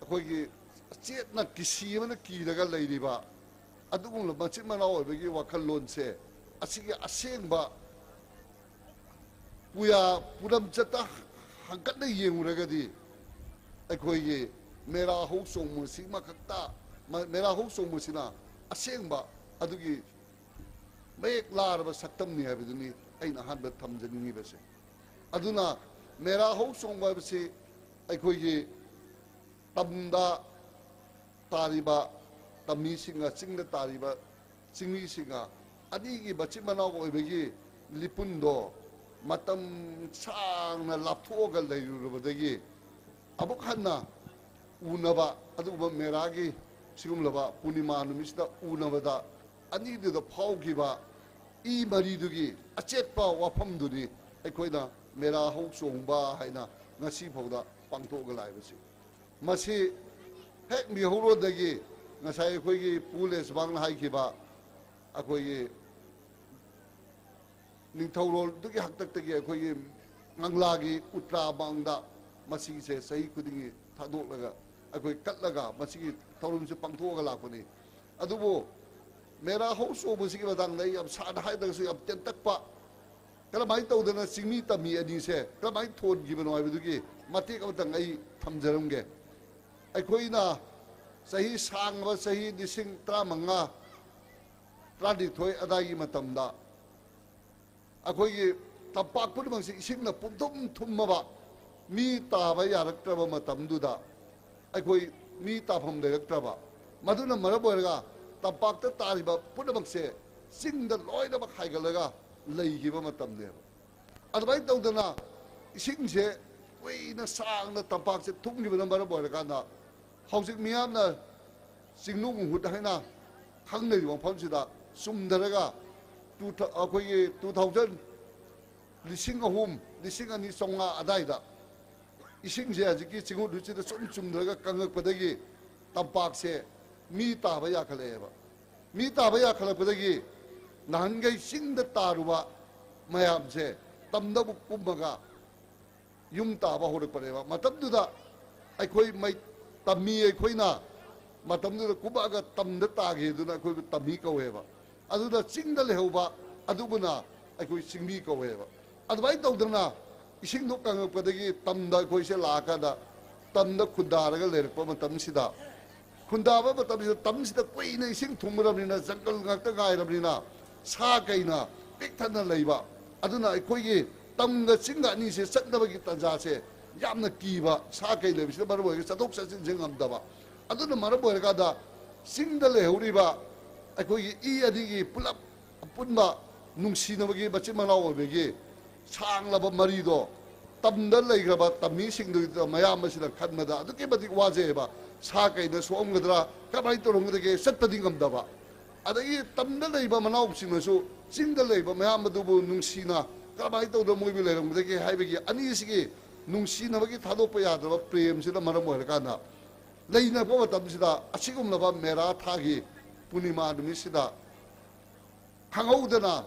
ꯑꯩꯈꯣꯏꯒꯤ ꯆꯦꯠꯅ ꯀꯤꯁꯤ ꯑꯃꯅ ꯀꯤꯔꯒ ꯂꯩꯔꯤꯕ ꯑꯗꯨꯒꯨꯝꯂꯕ ꯃꯆꯤꯟ ꯃꯅꯥꯎ ꯑꯣꯏꯕꯒꯤ ꯋꯥꯈꯜꯂꯣꯟꯁꯦ, ꯑꯁꯤꯒꯤ ꯑꯁꯦꯡꯕ ꯄꯨꯌꯥ ꯄꯨꯔꯝꯆꯠꯇ ꯍꯪꯀꯠꯅ ꯌꯦꯡꯉꯨꯔꯒꯗꯤ, ꯑꯩꯈꯣꯏꯒꯤ ꯃꯦꯔꯥ ꯍꯧ ꯆꯣꯡꯕꯁꯤꯃꯈꯛꯇ, ꯃ-, ꯃꯦꯔꯥ ꯍꯧ ꯆꯣꯡꯕꯁꯤꯅ ꯑꯁꯦꯡꯕ ꯑꯗꯨꯒꯤ ꯃꯌꯦꯛ ꯂꯥꯔꯕ ꯁꯛꯇꯝꯅꯤ ꯍꯥꯏꯕꯗꯨꯅꯤ ꯑꯩꯅ ꯑꯍꯥꯟꯕ ꯊꯝꯖꯅꯤꯡꯉꯤꯕꯁꯦ꯫ ꯑꯗꯨꯅ ꯃꯦꯔꯥ ꯍꯧ ꯆꯣꯡꯕ ꯍꯥꯏꯕꯁꯤ ꯑꯩꯈꯣꯏꯒꯤ ꯇꯝꯗ ꯇꯥꯔꯤꯕ ꯇꯝꯃꯤꯁꯤꯡꯒ ꯆꯤꯡꯗ ꯇꯥꯔꯤꯕ ꯆꯤꯡꯃꯤꯁꯤꯡꯒ ꯑꯅꯤꯒꯤ ꯃꯆꯤꯟ ꯃꯅꯥꯎ ꯑꯣꯏꯕꯒꯤ ꯂꯤꯄꯨꯟꯗꯣ ꯃꯇꯝ ꯁꯥꯡꯅ ꯂꯥꯞꯊꯣꯛꯑꯒ ꯂꯩꯔꯨꯔꯕꯗꯒꯤ ꯑꯃꯨꯛ ꯍꯟꯅ ꯎꯅꯕ, ꯑꯗꯨꯒꯨꯝꯕ ꯃꯦꯔꯥꯒꯤ ꯁꯤꯒꯨꯝꯂꯕ ꯄꯨꯔꯅꯤꯃꯥ ꯅꯨꯃꯤꯠꯁꯤꯗ ꯎꯅꯕꯗ ꯑꯅꯤꯗꯨꯗ ꯐꯥꯎꯈꯤꯕ ꯏ ꯃꯔꯤꯗꯨꯒꯤ ꯑꯆꯦꯠꯄ ꯋꯥꯐꯝꯗꯨꯅꯤ ꯑꯩꯈꯣꯏꯅ ꯃꯦꯔꯥ ꯍꯧ ꯆꯣꯡꯕ ꯍꯥꯏꯅ ꯉꯁꯤ ꯐꯥꯎꯗ ꯄꯥꯡꯊꯣꯛꯑꯒ ꯂꯥꯛꯏꯕꯁꯤ꯫ ꯃꯁꯤ ꯍꯦꯛ ꯃꯤꯍꯧꯔꯣꯟꯗꯒꯤ ꯉꯁꯥꯏ ꯑꯩꯈꯣꯏꯒꯤ ꯄꯨ ꯂꯦꯁꯕꯥꯡꯅ ꯍꯥꯏꯈꯤꯕ, ꯑꯩꯈꯣꯏꯒꯤ ꯅꯤꯡꯊꯧꯔꯣꯜꯗꯨꯒꯤ ꯍꯥꯛꯇꯛꯇꯒꯤ ꯑꯩꯈꯣꯏꯒꯤ ꯀꯪꯂꯥꯒꯤ ꯎꯇ꯭ꯔꯥ ꯃꯥꯡꯗ ꯃꯁꯤꯁꯦ ꯆꯍꯤ ꯈꯨꯗꯤꯡꯒꯤ ꯊꯥꯗꯣꯛꯂꯒ ꯑꯩꯈꯣꯏ ꯀꯠꯂꯒ ꯃꯁꯤꯒꯤ ꯊꯧꯔꯝꯁꯦ ꯄꯥꯡꯊꯣꯛꯑꯒ ꯂꯥꯛꯄꯅꯤ꯫ ꯑꯗꯨꯕꯨ ꯃꯦꯔꯥ ꯍꯧ ꯆꯣꯡꯕꯁꯤꯒꯤ ꯃꯇꯥꯡꯗ ꯑꯩ ꯌꯥꯝ ꯁꯥꯡꯅ ꯍꯥꯏꯗ꯭ꯔꯒꯁꯨ ꯌꯥꯝ ꯇꯦꯟꯇꯛꯄ, ꯀꯔꯝꯍꯥꯏꯅ ꯇꯧꯗꯅ ꯆꯤꯡꯃꯤ ꯇꯝꯃꯤ ꯑꯅꯤꯁꯦ ꯀꯔꯝꯍꯥꯏꯅ ꯊꯣꯟꯈꯤꯕꯅꯣ ꯍꯥꯏꯕꯗꯨꯒꯤ ꯃꯇꯦꯛ ꯑꯃꯇꯪ ꯑꯩ ꯊꯝꯖꯔꯝꯒꯦ꯫ ꯑꯩꯈꯣꯏꯅ ꯆꯍꯤ ꯁꯥꯡꯂꯕ ꯆꯍꯤ ꯂꯤꯁꯤꯡ ꯇꯔꯥꯃꯉꯥ, ꯇꯔꯥꯅꯤꯊꯣꯏ ꯑꯗꯥꯏꯒꯤ ꯃꯇꯝꯗ ꯑꯩꯈꯣꯏꯒꯤ ꯇꯝꯄꯥꯛ ꯄꯨꯝꯅꯃꯛꯁꯤ ꯏꯁꯤꯡꯅ ꯄꯨꯝꯊꯨꯝ ꯊꯨꯝꯃꯕ, ꯃꯤ ꯇꯥꯕ ꯌꯥꯔꯛꯇ꯭ꯔꯕ ꯃꯇꯝꯗꯨꯗ ꯑꯩꯈꯣꯏ ꯃꯤ ꯇꯥꯐꯝ ꯂꯩꯔꯛꯇ꯭ꯔꯕ, ꯃꯗꯨꯅ ꯃꯔꯝ ꯑꯣꯏꯔꯒ ꯇꯝꯄꯥꯛꯇ ꯇꯥꯔꯤꯕ ꯄꯨꯝꯅꯃꯛꯁꯦ ꯆꯤꯡꯗ ꯂꯣꯏꯅꯃꯛ ꯍꯥꯏꯒꯠꯂꯒ ꯂꯩꯈꯤꯕ ꯃꯇꯝꯅꯦꯕ꯫ ꯑꯗꯨꯃꯥꯏꯅ ꯇꯧꯗꯅ ꯏꯁꯤꯡꯁꯦ ꯀꯨꯏꯅ ꯁꯥꯡꯅ ꯇꯝꯄꯥꯛꯁꯦ ꯊꯨꯝꯈꯤꯕꯅ ꯃꯔꯝ ꯑꯣꯏꯔꯀꯥꯟꯗ ꯍꯧꯖꯤꯛ ꯃꯤꯌꯥꯝꯅ ꯆꯤꯡꯅꯨꯡ ꯃꯍꯨꯠ ꯍꯥꯏꯅ ꯈꯪꯅꯔꯤꯕ ꯃꯐꯝꯁꯤꯗ ꯆꯨꯝꯊꯔꯒ, ꯇꯨ ꯊꯥ-, ꯑꯩꯈꯣꯏꯒꯤ ꯇꯨ ꯊꯥꯎꯖꯟ, ꯂꯤꯁꯤꯡ ꯑꯍꯨꯝ, ꯂꯤꯁꯤꯡ ꯑꯅꯤ ꯆꯥꯝꯃꯉꯥ ꯑꯗꯥꯏꯗ ꯏꯁꯤꯡꯁꯦ ꯍꯧꯖꯤꯛꯀꯤ ꯆꯤꯡꯉꯨꯗꯨꯁꯤꯗ ꯁꯨꯝ ꯆꯨꯝꯊꯔꯒ ꯀꯪꯉꯛꯄꯗꯒꯤ ꯇꯝꯄꯥꯛꯁꯦ ꯃꯤ ꯇꯥꯕ ꯌꯥꯈꯠꯂꯛꯑꯦꯕ꯫ ꯃꯤ ꯇꯥꯕ ꯌꯥꯈꯠꯂꯛꯄꯗꯒꯤ ꯅꯍꯥꯟꯈꯩ ꯆꯤꯡꯗ ꯇꯥꯔꯨꯕ ꯃꯌꯥꯝꯁꯦ ꯇꯝꯗ ꯑꯃꯨꯛ ꯀꯨꯝꯃꯒ ꯌꯨꯝ ꯇꯥꯕ ꯍꯧꯔꯛꯄꯅꯦꯕ꯫ ꯃꯇꯝꯗꯨꯗ ꯑꯩꯈꯣꯏ ꯃꯩ-, ꯇꯝꯃꯤ ꯑꯩꯈꯣꯏꯅ ꯃꯇꯝꯗꯨꯗ ꯀꯨꯝꯃꯛꯑꯒ ꯇꯝꯗ ꯇꯥꯒꯦꯗꯨꯅ ꯑꯩꯈꯣꯏꯕꯨ ꯇꯝꯃꯤ ꯀꯧꯋꯦꯕ꯫ ꯑꯗꯨꯅ ꯆꯤꯡꯗ ꯂꯩꯍꯧꯕ ꯑꯗꯨꯕꯨꯅ ꯑꯩꯈꯣꯏ ꯆꯤꯡꯃꯤ ꯀꯧꯋꯦꯕ꯫ ꯑꯗꯨꯃꯥꯏꯅ ꯇꯧꯗꯅ ꯏꯁꯤꯡꯗꯣ ꯀꯪꯉꯛꯄꯗꯒꯤ ꯇꯝꯗ ꯑꯩꯈꯣꯏꯁꯦ ꯂꯥꯛꯑꯀꯥꯟꯗ ꯇꯝꯗ ꯈꯨꯟꯗꯥꯔꯒ ꯂꯩꯔꯛꯄ ꯃꯇꯝꯁꯤꯗ, ꯈꯨꯟꯗꯥꯕ ꯃꯇꯝꯁꯤꯗ ꯇꯝꯁꯤꯗ ꯀꯨꯏꯅ ꯏꯁꯤꯡ ꯊꯨꯝꯃꯔꯕꯅꯤꯅ, ꯖꯪꯒꯜ ꯉꯥꯛꯇ ꯉꯥꯏꯔꯕꯅꯤꯅ, ꯁꯥ ꯀꯩꯅ ꯄꯤꯛ ꯊꯟꯅ ꯂꯩꯕ꯫ ꯑꯗꯨꯅ ꯑꯩꯈꯣꯏꯒꯤ ꯇꯝꯒ ꯆꯤꯡꯒ ꯑꯅꯤꯁꯦ ꯆꯠꯅꯕꯒꯤ ꯇꯥꯟꯖꯥꯁꯦ ꯌꯥꯝꯅ ꯀꯤꯕ, ꯁꯥ ꯀꯩ ꯂꯩꯕꯁꯤꯅ ꯃꯔꯝ ꯑꯣꯏꯔꯒ ꯆꯠꯊꯣꯛ ꯆꯠꯁꯤꯟꯁꯦ ꯉꯝꯗꯕ꯫ ꯑꯗꯨꯅ ꯃꯔꯝ ꯑꯣꯏꯔꯀꯥꯟꯗ ꯆꯤꯡꯗ ꯂꯩꯍꯧꯔꯤꯕ ꯑꯩꯈꯣꯏꯒꯤ ꯏ ꯑꯅꯤꯒꯤ ꯄꯨꯂꯞ ꯑꯄꯨꯟꯕ ꯅꯨꯡꯁꯤꯅꯕꯒꯤ ꯃꯆꯤꯟ ꯃꯅꯥꯎ ꯑꯣꯏꯕꯒꯤ ꯁꯥꯡꯂꯕ ꯃꯔꯤꯗꯣ ꯇꯝꯗ ꯂꯩꯈ꯭ꯔꯕ ꯇꯝꯃꯤꯁꯤꯡꯗꯨꯗ ꯃꯌꯥꯝ ꯑꯁꯤꯅ ꯈꯟꯕꯗ ꯑꯗꯨꯛꯀꯤ ꯃꯇꯤꯛ ꯋꯥꯖꯩꯑꯕ꯫ ꯁꯥ ꯀꯩꯅ ꯁꯣꯛꯑꯝꯒꯗ꯭ꯔꯥ, ꯀꯃꯥꯏꯅ ꯇꯧꯔꯝꯒꯗꯒꯦ, ꯆꯠꯄꯗꯤ ꯉꯝꯗꯕ꯫ ꯑꯗꯒꯤ ꯇꯝꯗ ꯂꯩꯕ ꯃꯅꯥꯎꯁꯤꯡꯅꯁꯨ ꯆꯤꯡꯗ ꯂꯩꯕ ꯃꯌꯥꯝ ꯑꯗꯨꯕꯨ ꯅꯨꯡꯁꯤꯅ ꯀꯃꯥꯏꯅ ꯇꯧꯗꯅ ꯃꯣꯏꯕꯨ ꯂꯩꯔꯝꯒꯗꯒꯦ ꯍꯥꯏꯕꯒꯤ ꯑꯅꯤꯁꯤꯒꯤ ꯅꯨꯡꯁꯤꯅꯕꯒꯤ ꯊꯥꯗꯣꯛꯄ ꯌꯥꯗ꯭ꯔꯕ ꯄ꯭ꯔꯦꯝꯁꯤꯅ ꯃꯔꯝ ꯑꯣꯏꯔꯀꯥꯟꯗ ꯂꯩꯅꯕ ꯃꯇꯝꯁꯤꯗ ꯑꯁꯤꯒꯨꯝꯂꯕ ꯃꯦꯔꯥ ꯊꯥꯒꯤ ꯄꯨꯔꯅꯤꯃꯥ ꯅꯨꯃꯤꯠꯁꯤꯗ ꯈꯪꯍꯧꯗꯅ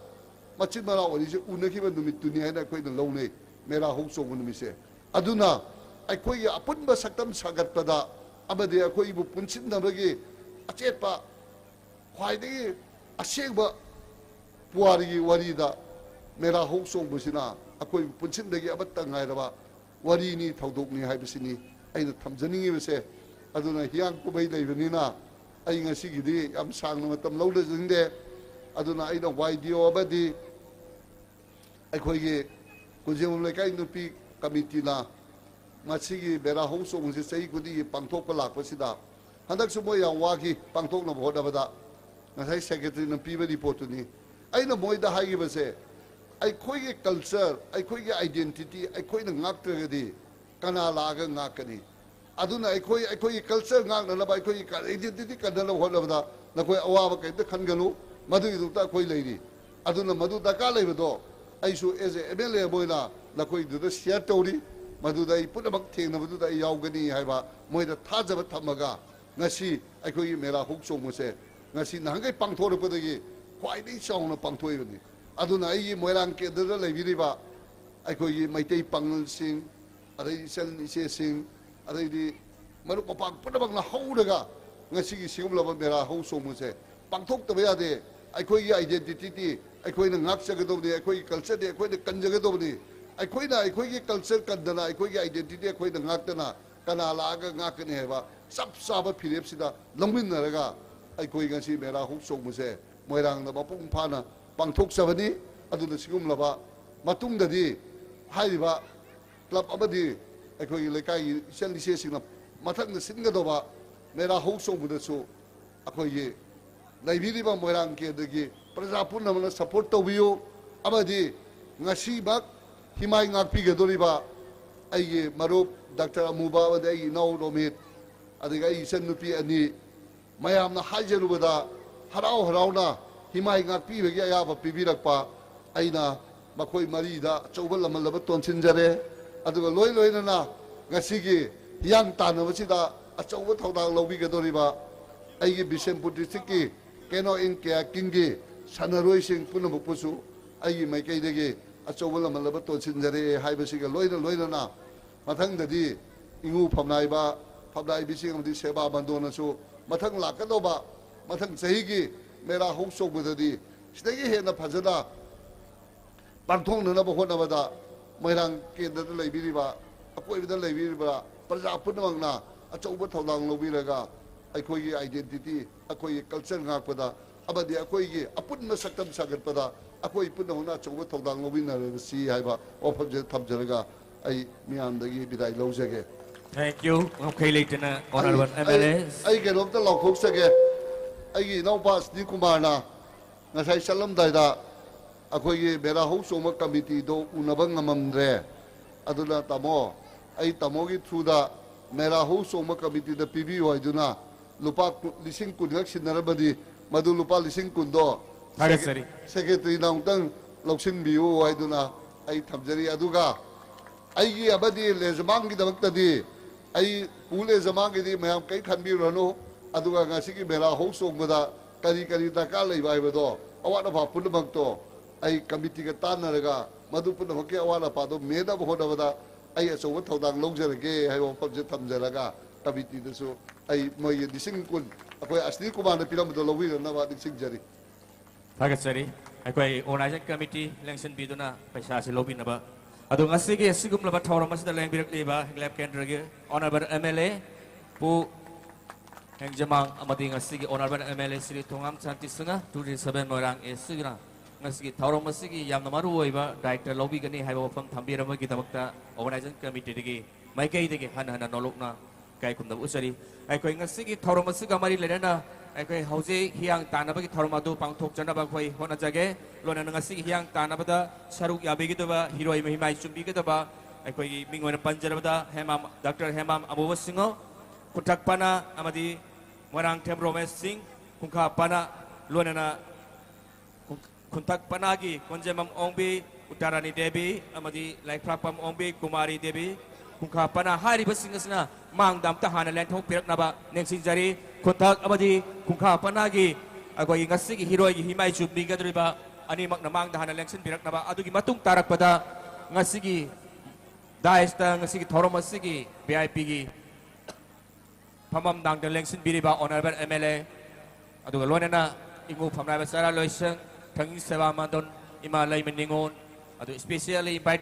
ꯃꯆꯤꯟ ꯃꯅꯥꯎ ꯑꯅꯤꯁꯦ ꯎꯅꯈꯤꯕ ꯅꯨꯃꯤꯠꯇꯨꯅꯤ ꯍꯥꯏꯅ ꯑꯩꯈꯣꯏꯅ ꯂꯧꯅꯩ, ꯃꯦꯔꯥ ꯍꯧ ꯆꯣꯡꯕ ꯅꯨꯃꯤꯠꯁꯦ꯫ ꯑꯗꯨꯅ ꯑꯩꯈꯣꯏꯒꯤ ꯑꯄꯨꯟꯕ ꯁꯛꯇꯝ ꯁꯥꯒꯠꯄꯗ ꯑꯃꯗꯤ ꯑꯩꯈꯣꯏꯕꯨ ꯄꯨꯟꯁꯤꯟꯅꯕꯒꯤ ꯑꯆꯦꯠꯄ, ꯈ꯭ꯋꯥꯏꯗꯒꯤ ꯑꯁꯦꯡꯕ ꯄꯨꯋꯥꯔꯤꯒꯤ ꯋꯥꯔꯤꯗ ꯃꯦꯔꯥ ꯍꯧ ꯆꯣꯡꯕꯁꯤꯅ ꯑꯩꯈꯣꯏꯕꯨ ꯄꯨꯟꯁꯤꯟꯕꯒꯤ ꯑꯃꯠꯇ ꯉꯥꯏꯔꯕ ꯋꯥꯔꯤꯅꯤ, ꯊꯧꯗꯣꯛꯅꯤ ꯍꯥꯏꯕꯁꯤꯅꯤ ꯑꯩꯅ ꯊꯝꯖꯅꯤꯡꯉꯤꯕꯁꯦ꯫ ꯑꯗꯨꯅ ꯍꯤꯌꯥꯡ ꯀꯨꯝꯍꯩ ꯂꯩꯕꯅꯤꯅ ꯑꯩ ꯉꯁꯤꯒꯤꯗꯤ ꯌꯥꯝ ꯁꯥꯡꯅ ꯃꯇꯝ ꯂꯧꯅꯖꯅꯤꯡꯗꯦ꯫ ꯑꯗꯨꯅ ꯑꯩꯅ ꯋꯥꯏ ꯗꯤ ꯑꯣ ꯑꯃꯗꯤ ꯑꯩꯈꯣꯏꯒꯤ ꯀꯨꯟꯖꯦꯡꯕꯝ ꯂꯩꯀꯥꯏ ꯅꯨꯄꯤ ꯀꯃꯤꯇꯤꯅ ꯃꯁꯤꯒꯤ ꯃꯦꯔꯥ ꯍꯧ ꯆꯣꯡꯕꯁꯤ ꯆꯍꯤ ꯈꯨꯗꯤꯡꯒꯤ ꯄꯥꯡꯊꯣꯛꯄ ꯂꯥꯛꯄꯁꯤꯗ ꯍꯟꯗꯛꯁꯨ ꯃꯣꯏ ꯌꯥꯝ ꯋꯥꯈꯤ ꯄꯥꯡꯊꯣꯛꯅꯕ ꯍꯣꯠꯅꯕꯗ꯫ ꯉꯁꯥꯏ ꯁꯦꯀ꯭ꯔꯦꯇꯔꯤꯅ ꯄꯤꯕ ꯔꯤꯄꯣꯔꯠꯇꯨꯅꯤ꯫ ꯑꯩꯅ ꯃꯣꯏꯗ ꯍꯥꯏꯈꯤꯕꯁꯦ, ꯑꯩꯈꯣꯏꯒꯤ ꯀꯜꯆꯔ, ꯑꯩꯈꯣꯏꯒꯤ ꯑꯥꯏꯗꯦꯟꯇꯤꯇꯤ ꯑꯩꯈꯣꯏꯅ ꯉꯥꯛꯇ꯭ꯔꯒꯗꯤ ꯀꯅꯥ ꯂꯥꯛꯑꯒ ꯉꯥꯛꯀꯅꯤ? ꯑꯗꯨꯅ ꯑꯩꯈꯣꯏ, ꯑꯩꯈꯣꯏꯒꯤ ꯀꯜꯆꯔ ꯉꯥꯛꯅꯅꯕ, ꯑꯩꯈꯣꯏꯒꯤ ꯑꯥꯏꯗꯦꯟꯇꯤꯇꯤ ꯀꯟꯅꯅꯕ ꯍꯣꯠꯅꯕꯗ ꯅꯈꯣꯏ ꯑꯋꯥꯕ ꯀꯔꯤꯝꯇ ꯈꯟꯒꯅꯨ, ꯃꯗꯨꯒꯤꯗꯃꯛꯇ ꯑꯩꯈꯣꯏ ꯂꯩꯔꯤ꯫ ꯑꯗꯨꯅ ꯃꯗꯨ ꯗꯔꯀꯥꯔ ꯂꯩꯕꯗꯣ ꯑꯩꯁꯨ as a M L A ꯑꯃ ꯑꯣꯏꯅ ꯅꯈꯣꯏꯗꯨꯗ share ꯇꯧꯔꯤ꯫ ꯃꯗꯨꯗ ꯑꯩ ꯄꯨꯝꯅꯃꯛ ꯊꯦꯡꯅꯕꯗꯨꯗ ꯑꯩ ꯌꯥꯎꯒꯅꯤ ꯍꯥꯏꯕ ꯃꯣꯏꯗ ꯊꯥꯖꯕ ꯊꯝꯃꯒ, ꯉꯁꯤ ꯑꯩꯈꯣꯏꯒꯤ ꯃꯦꯔꯥ ꯍꯧ ꯆꯣꯡꯕꯁꯦ ꯉꯁꯤ ꯅꯍꯥꯟꯈꯩ ꯄꯥꯡꯊꯣꯔꯛꯄꯗꯒꯤ ꯈ꯭ꯋꯥꯏꯗꯒꯤ ꯆꯥꯎꯅ ꯄꯥꯡꯊꯣꯛꯏꯕꯅꯤ꯫ ꯑꯗꯨꯅ ꯑꯩꯒꯤ ꯃꯣꯏꯔꯥꯡ ꯀꯦꯟꯗ꯭ꯔꯗ ꯂꯩꯕꯤꯔꯤꯕ ꯑꯩꯈꯣꯏꯒꯤ ꯃꯩꯇꯩ ꯄꯥꯉꯜꯁꯤꯡ, ꯑꯗꯩ ꯏꯆꯟ ꯏꯆꯦꯁꯤꯡ, ꯑꯗꯩꯗꯤ ꯃꯔꯨꯞ ꯃꯄꯥꯡ ꯄꯨꯝꯅꯃꯛꯅ ꯍꯧꯔꯒ ꯉꯁꯤꯒꯤ ꯁꯤꯒꯨꯝꯂꯕ ꯃꯦꯔꯥ ꯍꯧ ꯆꯣꯡꯕꯁꯦ ꯄꯥꯡꯊꯣꯛꯇꯕ ꯌꯥꯗꯦ꯫ ꯑꯩꯈꯣꯏꯒꯤ identityꯗꯤ ꯑꯩꯈꯣꯏꯅ ꯉꯥꯛꯆꯒꯗꯧꯕꯅꯤ, ꯑꯩꯈꯣꯏꯒꯤ cultureꯗꯤ ꯑꯩꯈꯣꯏꯅ ꯀꯟꯖꯒꯗꯧꯕꯅꯤ꯫ ꯑꯩꯈꯣꯏꯅ ꯑꯩꯈꯣꯏꯒꯤ culture ꯀꯟꯗꯅ, ꯑꯩꯈꯣꯏꯒꯤ identity ꯑꯩꯈꯣꯏꯅ ꯉꯥꯛꯇꯅ ꯀꯅꯥ ꯂꯥꯛꯑꯒ ꯉꯥꯛꯀꯅꯤ ꯍꯥꯏꯕ ꯆꯞ ꯆꯥꯕ ꯐꯤꯔꯦꯞꯁꯤꯗ ꯂꯧꯃꯤꯟꯅꯔꯒ ꯑꯩꯈꯣꯏ ꯉꯁꯤ ꯃꯦꯔꯥ ꯍꯧ ꯆꯣꯡꯕꯁꯦ ꯃꯣꯏꯔꯥꯡꯗ ꯃꯄꯨꯡ ꯐꯥꯅ ꯄꯥꯡꯊꯣꯛꯆꯕꯅꯤ꯫ ꯑꯗꯨꯅ ꯁꯤꯒꯨꯝꯂꯕ ꯃꯇꯨꯡꯗꯗꯤ ꯍꯥꯏꯔꯤꯕ club ꯑꯃꯗꯤ ꯑꯩꯈꯣꯏꯒꯤ ꯂꯩꯀꯥꯏꯒꯤ ꯏꯆꯜ ꯏꯆꯦꯁꯤꯡꯅ ꯃꯊꯪꯗ ꯁꯤꯟꯒꯗꯧꯕ ꯃꯦꯔꯥ ꯍꯧ ꯆꯣꯡꯕꯗꯁꯨ ꯑꯩꯈꯣꯏꯒꯤ ꯂꯩꯕꯤꯔꯤꯕ ꯃꯣꯏꯔꯥꯡ ꯀꯦꯟꯗ꯭ꯔꯒꯤ ꯄ꯭ꯔꯖꯥ ꯄꯨꯝꯅꯃꯛꯅ support ꯇꯧꯕꯤꯌꯨ꯫ ꯑꯃꯗꯤ ꯉꯁꯤꯃꯛ ꯍꯤꯃꯥꯏ ꯉꯥꯛꯄꯤꯒꯗꯧꯔꯤꯕ ꯑꯩꯒꯤ ꯃꯔꯨꯞ ꯗꯥꯛꯇꯔ ꯑꯃꯨꯕ ꯑꯃꯗꯤ ꯑꯩꯒꯤ ꯏꯅꯥꯎ ꯔꯣꯃꯤꯠ, ꯑꯗꯒꯤ ꯑꯩ ꯏꯆꯟꯅꯨꯄꯤ ꯑꯅꯤ, ꯃꯌꯥꯝꯅ ꯍꯥꯏꯖꯔꯨꯕꯗ ꯍꯔꯥꯎ ꯍꯔꯥꯎꯅ ꯍꯤꯃꯥꯏ ꯉꯥꯛꯄꯤꯕꯒꯤ ꯑꯌꯥꯕ ꯄꯤꯕꯤꯔꯛꯄ, ꯑꯩꯅ ꯃꯈꯣꯏ ꯃꯔꯤꯗ ꯑꯆꯧꯕ ꯂꯃꯜ ꯑꯃ ꯇꯣꯟꯁꯤꯟꯖꯔꯦ꯫ ꯑꯗꯨꯒ ꯂꯣꯏ ꯂꯣꯏꯅꯅ ꯉꯁꯤꯒꯤ ꯍꯤꯌꯥꯡ ꯇꯥꯟꯅꯕꯁꯤꯗ ꯑꯆꯧꯕ ꯊꯧꯗꯥꯡ ꯂꯧꯕꯤꯒꯗꯧꯔꯤꯕ ꯑꯩꯒꯤ ꯕꯤꯁꯦꯝꯄꯨꯔ districtꯀꯤ canoe in kayakingꯒꯤ ꯁꯥꯟꯅꯔꯣꯏꯁꯤꯡ ꯄꯨꯝꯅꯃꯛꯄꯨꯁꯨ ꯑꯩꯒꯤ ꯃꯥꯏꯀꯩꯗꯒꯤ ꯑꯆꯧꯕ ꯂꯃꯜ ꯑꯃ ꯇꯣꯟꯁꯤꯟꯖꯔꯦ ꯍꯥꯏꯕꯁꯤꯒ ꯂꯣꯏꯅ ꯂꯣꯏꯅꯅ ꯃꯊꯪꯗꯗꯤ ꯏꯉꯨ ꯐꯝꯅꯥꯏꯕ, ꯐꯝꯅꯥꯏꯕꯤꯁꯤꯡ ꯑꯃꯗꯤ ꯁꯦꯕꯥ ꯃꯟꯗꯣꯟꯅꯁꯨ ꯃꯊꯪ ꯂꯥꯛꯀꯗꯧꯕ ꯃꯊꯪ ꯆꯍꯤꯒꯤ ꯃꯦꯔꯥ ꯍꯧ ꯆꯣꯡꯕꯗꯗꯤ ꯁꯤꯗꯒꯤ ꯍꯦꯟꯅ ꯐꯖꯅ ꯄꯥꯡꯊꯣꯛꯅꯅꯕ ꯍꯣꯠꯅꯕꯗ ꯃꯣꯏꯔꯥꯡ ꯀꯦꯟꯗ꯭ꯔꯗ ꯂꯩꯕꯤꯔꯤꯕ, ꯑꯀꯣꯏꯕꯗ ꯂꯩꯕꯤꯔꯤꯕ ꯄ꯭ꯔꯖꯥ ꯄꯨꯝꯅꯃꯛꯅ ꯑꯆꯧꯕ ꯊꯧꯗꯥꯡ ꯂꯧꯕꯤꯔꯒ ꯑꯩꯈꯣꯏꯒꯤ identity, ꯑꯩꯈꯣꯏꯒꯤ culture ꯉꯥꯛꯄꯗ ꯑꯃꯗꯤ ꯑꯩꯈꯣꯏꯒꯤ ꯑꯄꯨꯟꯕ ꯁꯛꯇꯝ ꯁꯥꯒꯠꯄꯗ ꯑꯩꯈꯣꯏ ꯄꯨꯝꯅꯃꯛꯅ ꯑꯆꯧꯕ ꯊꯧꯗꯥꯡ ꯂꯧꯃꯤꯟꯅꯔꯁꯤ ꯍꯥꯏꯕ ꯋꯥꯐꯝꯁꯦ ꯊꯝꯖꯔꯒ ꯑꯩ ꯃꯤꯌꯥꯝꯗꯒꯤ ꯕꯤꯗꯥꯏ ꯂꯧꯖꯒꯦ꯫ Thank you. ꯉꯝꯈꯩ ꯂꯩꯇꯅ ꯑꯩ Honorable ꯑꯩ- M L A. ꯑꯩ ꯀꯩꯅꯣꯝꯇ ꯂꯥꯎꯊꯣꯛꯆꯒꯦ꯫ ꯑꯩꯒꯤ ꯏꯅꯥꯎꯄꯥ ꯁꯤꯗꯤ ꯀꯨꯃꯥꯔꯅ ꯉꯁꯥꯏ ꯆꯠꯂꯝꯗꯥꯏꯗ ꯑꯩꯈꯣꯏꯒꯤ ꯃꯦꯔꯥ ꯍꯧ ꯆꯣꯡꯕ committeeꯗꯣ ꯎꯅꯕ ꯉꯝꯃꯝꯗ꯭ꯔꯦ꯫ ꯑꯗꯨꯅ ꯇꯥꯃꯣ, ꯑꯩ ꯇꯥꯃꯣꯒꯤ throughꯗ ꯃꯦꯔꯥ ꯍꯧ ꯆꯣꯡꯕ committeeꯗ ꯄꯤꯕꯤꯌꯨ ꯍꯥꯏꯗꯨꯅ ꯂꯨꯄꯥ ꯀꯨ-, ꯂꯤꯁꯤꯡ ꯀꯨꯟꯈꯛ ꯁꯤꯟꯅꯔꯝꯕꯗꯤ ꯃꯗꯨ ꯂꯨꯄꯥ ꯂꯤꯁꯤꯡ ꯀꯨꯟꯗꯣ ꯊꯥꯒꯠꯆꯔꯤ꯫ ꯁꯦꯀ꯭ꯔꯦꯇꯔꯤꯅ ꯑꯃꯨꯛꯇꯪ ꯂꯧꯁꯤꯟꯕꯤꯌꯨ ꯍꯥꯏꯗꯨꯅ ꯑꯩ ꯊꯝꯖꯔꯤ꯫ ꯑꯗꯨꯒ ꯑꯩꯒꯤ ꯑꯃꯗꯤ ꯂꯦꯖꯃꯥꯡꯒꯤꯗꯃꯛꯇꯗꯤ ꯑꯩ ꯄꯨ ꯂꯦꯖꯃꯥꯡꯒꯤꯗꯤ ꯃꯌꯥꯝ ꯀꯔꯤ ꯈꯟꯕꯤꯔꯨꯔꯅꯨ꯫ ꯑꯗꯨꯒ ꯉꯁꯤꯒꯤ ꯃꯦꯂꯥ ꯍꯧ ꯆꯣꯡꯕꯗ ꯀꯔꯤ ꯀꯔꯤ ꯗꯔꯀꯥꯔ ꯂꯩꯕ ꯍꯥꯏꯕꯗꯣ ꯑꯋꯥꯠ ꯑꯄꯥ ꯄꯨꯝꯅꯃꯛꯇꯣ ꯑꯩ ꯀꯃꯤꯇꯤꯒ ꯇꯥꯟꯅꯔꯒ ꯃꯗꯨ ꯄꯨꯝꯅꯃꯛꯀꯤ ꯑꯋꯥꯠ ꯑꯄꯥꯗꯣ ꯃꯦꯟꯅꯕ ꯍꯣꯠꯅꯕꯗ ꯑꯩ ꯑꯆꯧꯕ ꯊꯧꯗꯥꯡ ꯂꯧꯖꯔꯒꯦ ꯍꯥꯏꯕ ꯋꯥꯐꯝꯁꯦ ꯊꯝꯖꯔꯒ ꯀꯃꯤꯇꯤꯗꯁꯨ ꯑꯩ ꯃꯣꯏꯒꯤ ꯂꯤꯁꯤꯡ ꯀꯨꯟ ꯑꯩꯈꯣꯏ ꯑꯁꯅꯤ ꯀꯨꯃꯥꯔꯅ ꯄꯤꯔꯝꯕꯗꯣ ꯂꯧꯕꯤꯔꯝꯅꯕ ꯅꯤꯡꯁꯤꯡꯖꯔꯤ꯫ ꯊꯥꯒꯠꯆꯔꯤ꯫ ꯑꯩꯈꯣꯏ organizing committee ꯂꯦꯡꯁꯤꯟꯕꯤꯗꯨꯅ ꯄꯩꯁꯥꯁꯤ ꯂꯧꯕꯤꯅꯕ꯫ ꯑꯗꯣ ꯉꯁꯤꯒꯤ ꯑꯁꯤꯒꯨꯝꯂꯕ ꯊꯧꯔꯝ ꯑꯁꯤꯗ ꯂꯦꯡꯕꯤꯔꯛꯂꯤꯕ ꯍꯤꯡꯂꯦꯞ ꯀꯦꯟꯗ꯭ꯔꯒꯤ honourable M L A ꯄꯨ ꯍꯦꯡꯖꯃꯥꯡ ꯑꯃꯗꯤ ꯉꯁꯤꯒꯤ honourable M L A Shri Thongam Shanti Singh, two three seven Moirang A ꯁꯤꯅ ꯉꯁꯤꯒꯤ ꯊꯧꯔꯝ ꯑꯁꯤꯒꯤ ꯌꯥꯝꯅ ꯃꯔꯨ ꯑꯣꯏꯕ ꯗꯥꯌꯤꯠꯇ ꯂꯧꯕꯤꯒꯅꯤ ꯍꯥꯏꯕ ꯋꯥꯐꯝ ꯊꯝꯕꯤꯔꯝꯕꯒꯤꯗꯃꯛꯇ organizing committeeꯗꯒꯤ ꯃꯥꯏꯀꯩꯗꯒꯤ ꯍꯟꯅ ꯍꯟꯅ ꯅꯣꯂꯨꯛꯅ ꯏꯀꯥꯏ ꯈꯨꯝꯅꯕ ꯎꯠꯆꯔꯤ꯫ ꯑꯩꯈꯣꯏ ꯉꯁꯤꯒꯤ ꯊꯧꯔꯝ ꯑꯁꯤꯒ ꯃꯔꯤ ꯂꯩꯅꯅ ꯑꯩꯈꯣꯏ ꯍꯧꯖꯤꯛ ꯍꯤꯌꯥꯡ ꯇꯥꯟꯅꯕꯒꯤ ꯊꯧꯔꯝ ꯑꯗꯨ ꯄꯥꯡꯊꯣꯛꯆꯅꯕ ꯑꯩꯈꯣꯏ ꯍꯣꯠꯅꯖꯒꯦ꯫ ꯂꯣꯏꯅꯅ ꯉꯁꯤꯒꯤ ꯍꯤꯌꯥꯡ ꯇꯥꯟꯅꯕꯗ ꯁꯔꯨꯛ ꯌꯥꯕꯤꯒꯗꯕ, ꯍꯤꯔꯣꯏ ꯃꯍꯤꯃꯥꯏ ꯆꯨꯝꯕꯤꯒꯗꯕ ꯑꯩꯈꯣꯏꯒꯤ ꯃꯤꯡ ꯑꯣꯏꯅ ꯄꯟꯖꯔꯕꯗ ꯍꯦꯃꯥꯝ, ꯗꯥꯛꯇꯔ ꯍꯦꯃꯥꯝ ꯑꯃꯨꯕ ꯁꯤꯡꯍ, ꯈꯨꯟꯊꯛ ꯄꯅꯥ ꯑꯃꯗꯤ ꯃꯣꯏꯔꯥꯡꯊꯦꯝ ꯔꯣꯃꯦꯁ ꯁꯤꯡ, ꯈꯨꯟꯈꯥ ꯄꯅꯥ, ꯂꯣꯏꯅꯅ ꯈꯨꯟꯊꯛ ꯄꯅꯥꯒꯤ ꯀꯣꯟꯖꯦꯝꯕꯝ ꯑꯣꯡꯕꯤ, ꯎꯇꯥꯔꯥꯅꯤ ꯗꯦꯕꯤ ꯑꯃꯗꯤ ꯂꯥꯏꯐ꯭ꯔꯥꯛꯄꯝ ꯑꯣꯡꯕꯤ, ꯀꯨꯃꯥꯔꯤ ꯗꯦꯕꯤ, ꯈꯨꯟꯈꯥ ꯄꯅꯥ ꯍꯥꯏꯔꯤꯕꯁꯤꯡ ꯑꯁꯤꯅ ꯃꯥꯡꯗ ꯑꯝꯇ ꯍꯥꯟꯅ ꯂꯦꯟꯊꯣꯛꯄꯤꯔꯛꯅꯕ ꯅꯤꯡꯁꯤꯡꯖꯔꯤ꯫ ꯈꯨꯟꯊꯛ ꯑꯃꯗꯤ ꯈꯨꯟꯈꯥ ꯄꯅꯥꯒꯤ ꯑꯩꯈꯣꯏꯒꯤ ꯉꯁꯤꯒꯤ ꯍꯤꯔꯣꯏꯒꯤ ꯍꯤꯃꯥꯏ ꯆꯨꯝꯕꯤꯒꯗꯧꯔꯤꯕ ꯑꯅꯤꯃꯛꯅ ꯃꯥꯡꯗ ꯍꯥꯟꯅ ꯂꯦꯡꯁꯤꯟꯕꯤꯔꯛꯅꯕ꯫ ꯑꯗꯨꯒꯤ ꯃꯇꯨꯡ ꯇꯥꯔꯛꯄꯗ ꯉꯁꯤꯒꯤ ꯗꯥꯏꯁꯇ ꯉꯁꯤꯒꯤ ꯊꯧꯔꯝ ꯑꯁꯤꯒꯤ V I Pꯒꯤ ꯐꯝꯐꯝ ꯅꯥꯡꯗ ꯂꯦꯡꯁꯤꯟꯕꯤꯔꯤꯕ honourable M L A, ꯑꯗꯨꯒ ꯂꯣꯏꯅꯅ ꯏꯉꯨ ꯐꯝꯅꯥꯏꯕ ꯆꯔꯥ ꯂꯣꯏꯁꯪ, ꯊꯥꯡꯖꯤꯡ ꯁꯦꯕꯥ ꯃꯟꯗꯣꯟ, ꯏꯃꯥ ꯂꯩꯃ ꯅꯤꯉꯣꯜ, ꯑꯗꯨ specially invite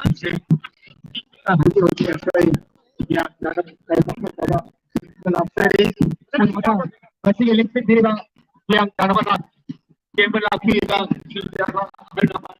ꯍꯧꯖꯤꯛ ꯍꯧꯖꯤꯛ ꯑꯩꯈꯣꯏ ꯒ꯭ꯌꯥꯟ ꯇꯥꯅ ꯂꯩꯕ ꯉꯝꯗꯕ ꯂꯥꯛꯆꯔꯤ꯫ ꯃꯁꯤꯒꯤ ꯂꯤꯡꯈꯠꯄꯤꯔꯤꯕ ꯒ꯭ꯌꯥꯟ ꯇꯥꯅꯕ ꯌꯦꯡꯕ ꯂꯥꯛꯄꯤꯔꯤꯕ ꯑꯍꯜ ꯂꯃꯟ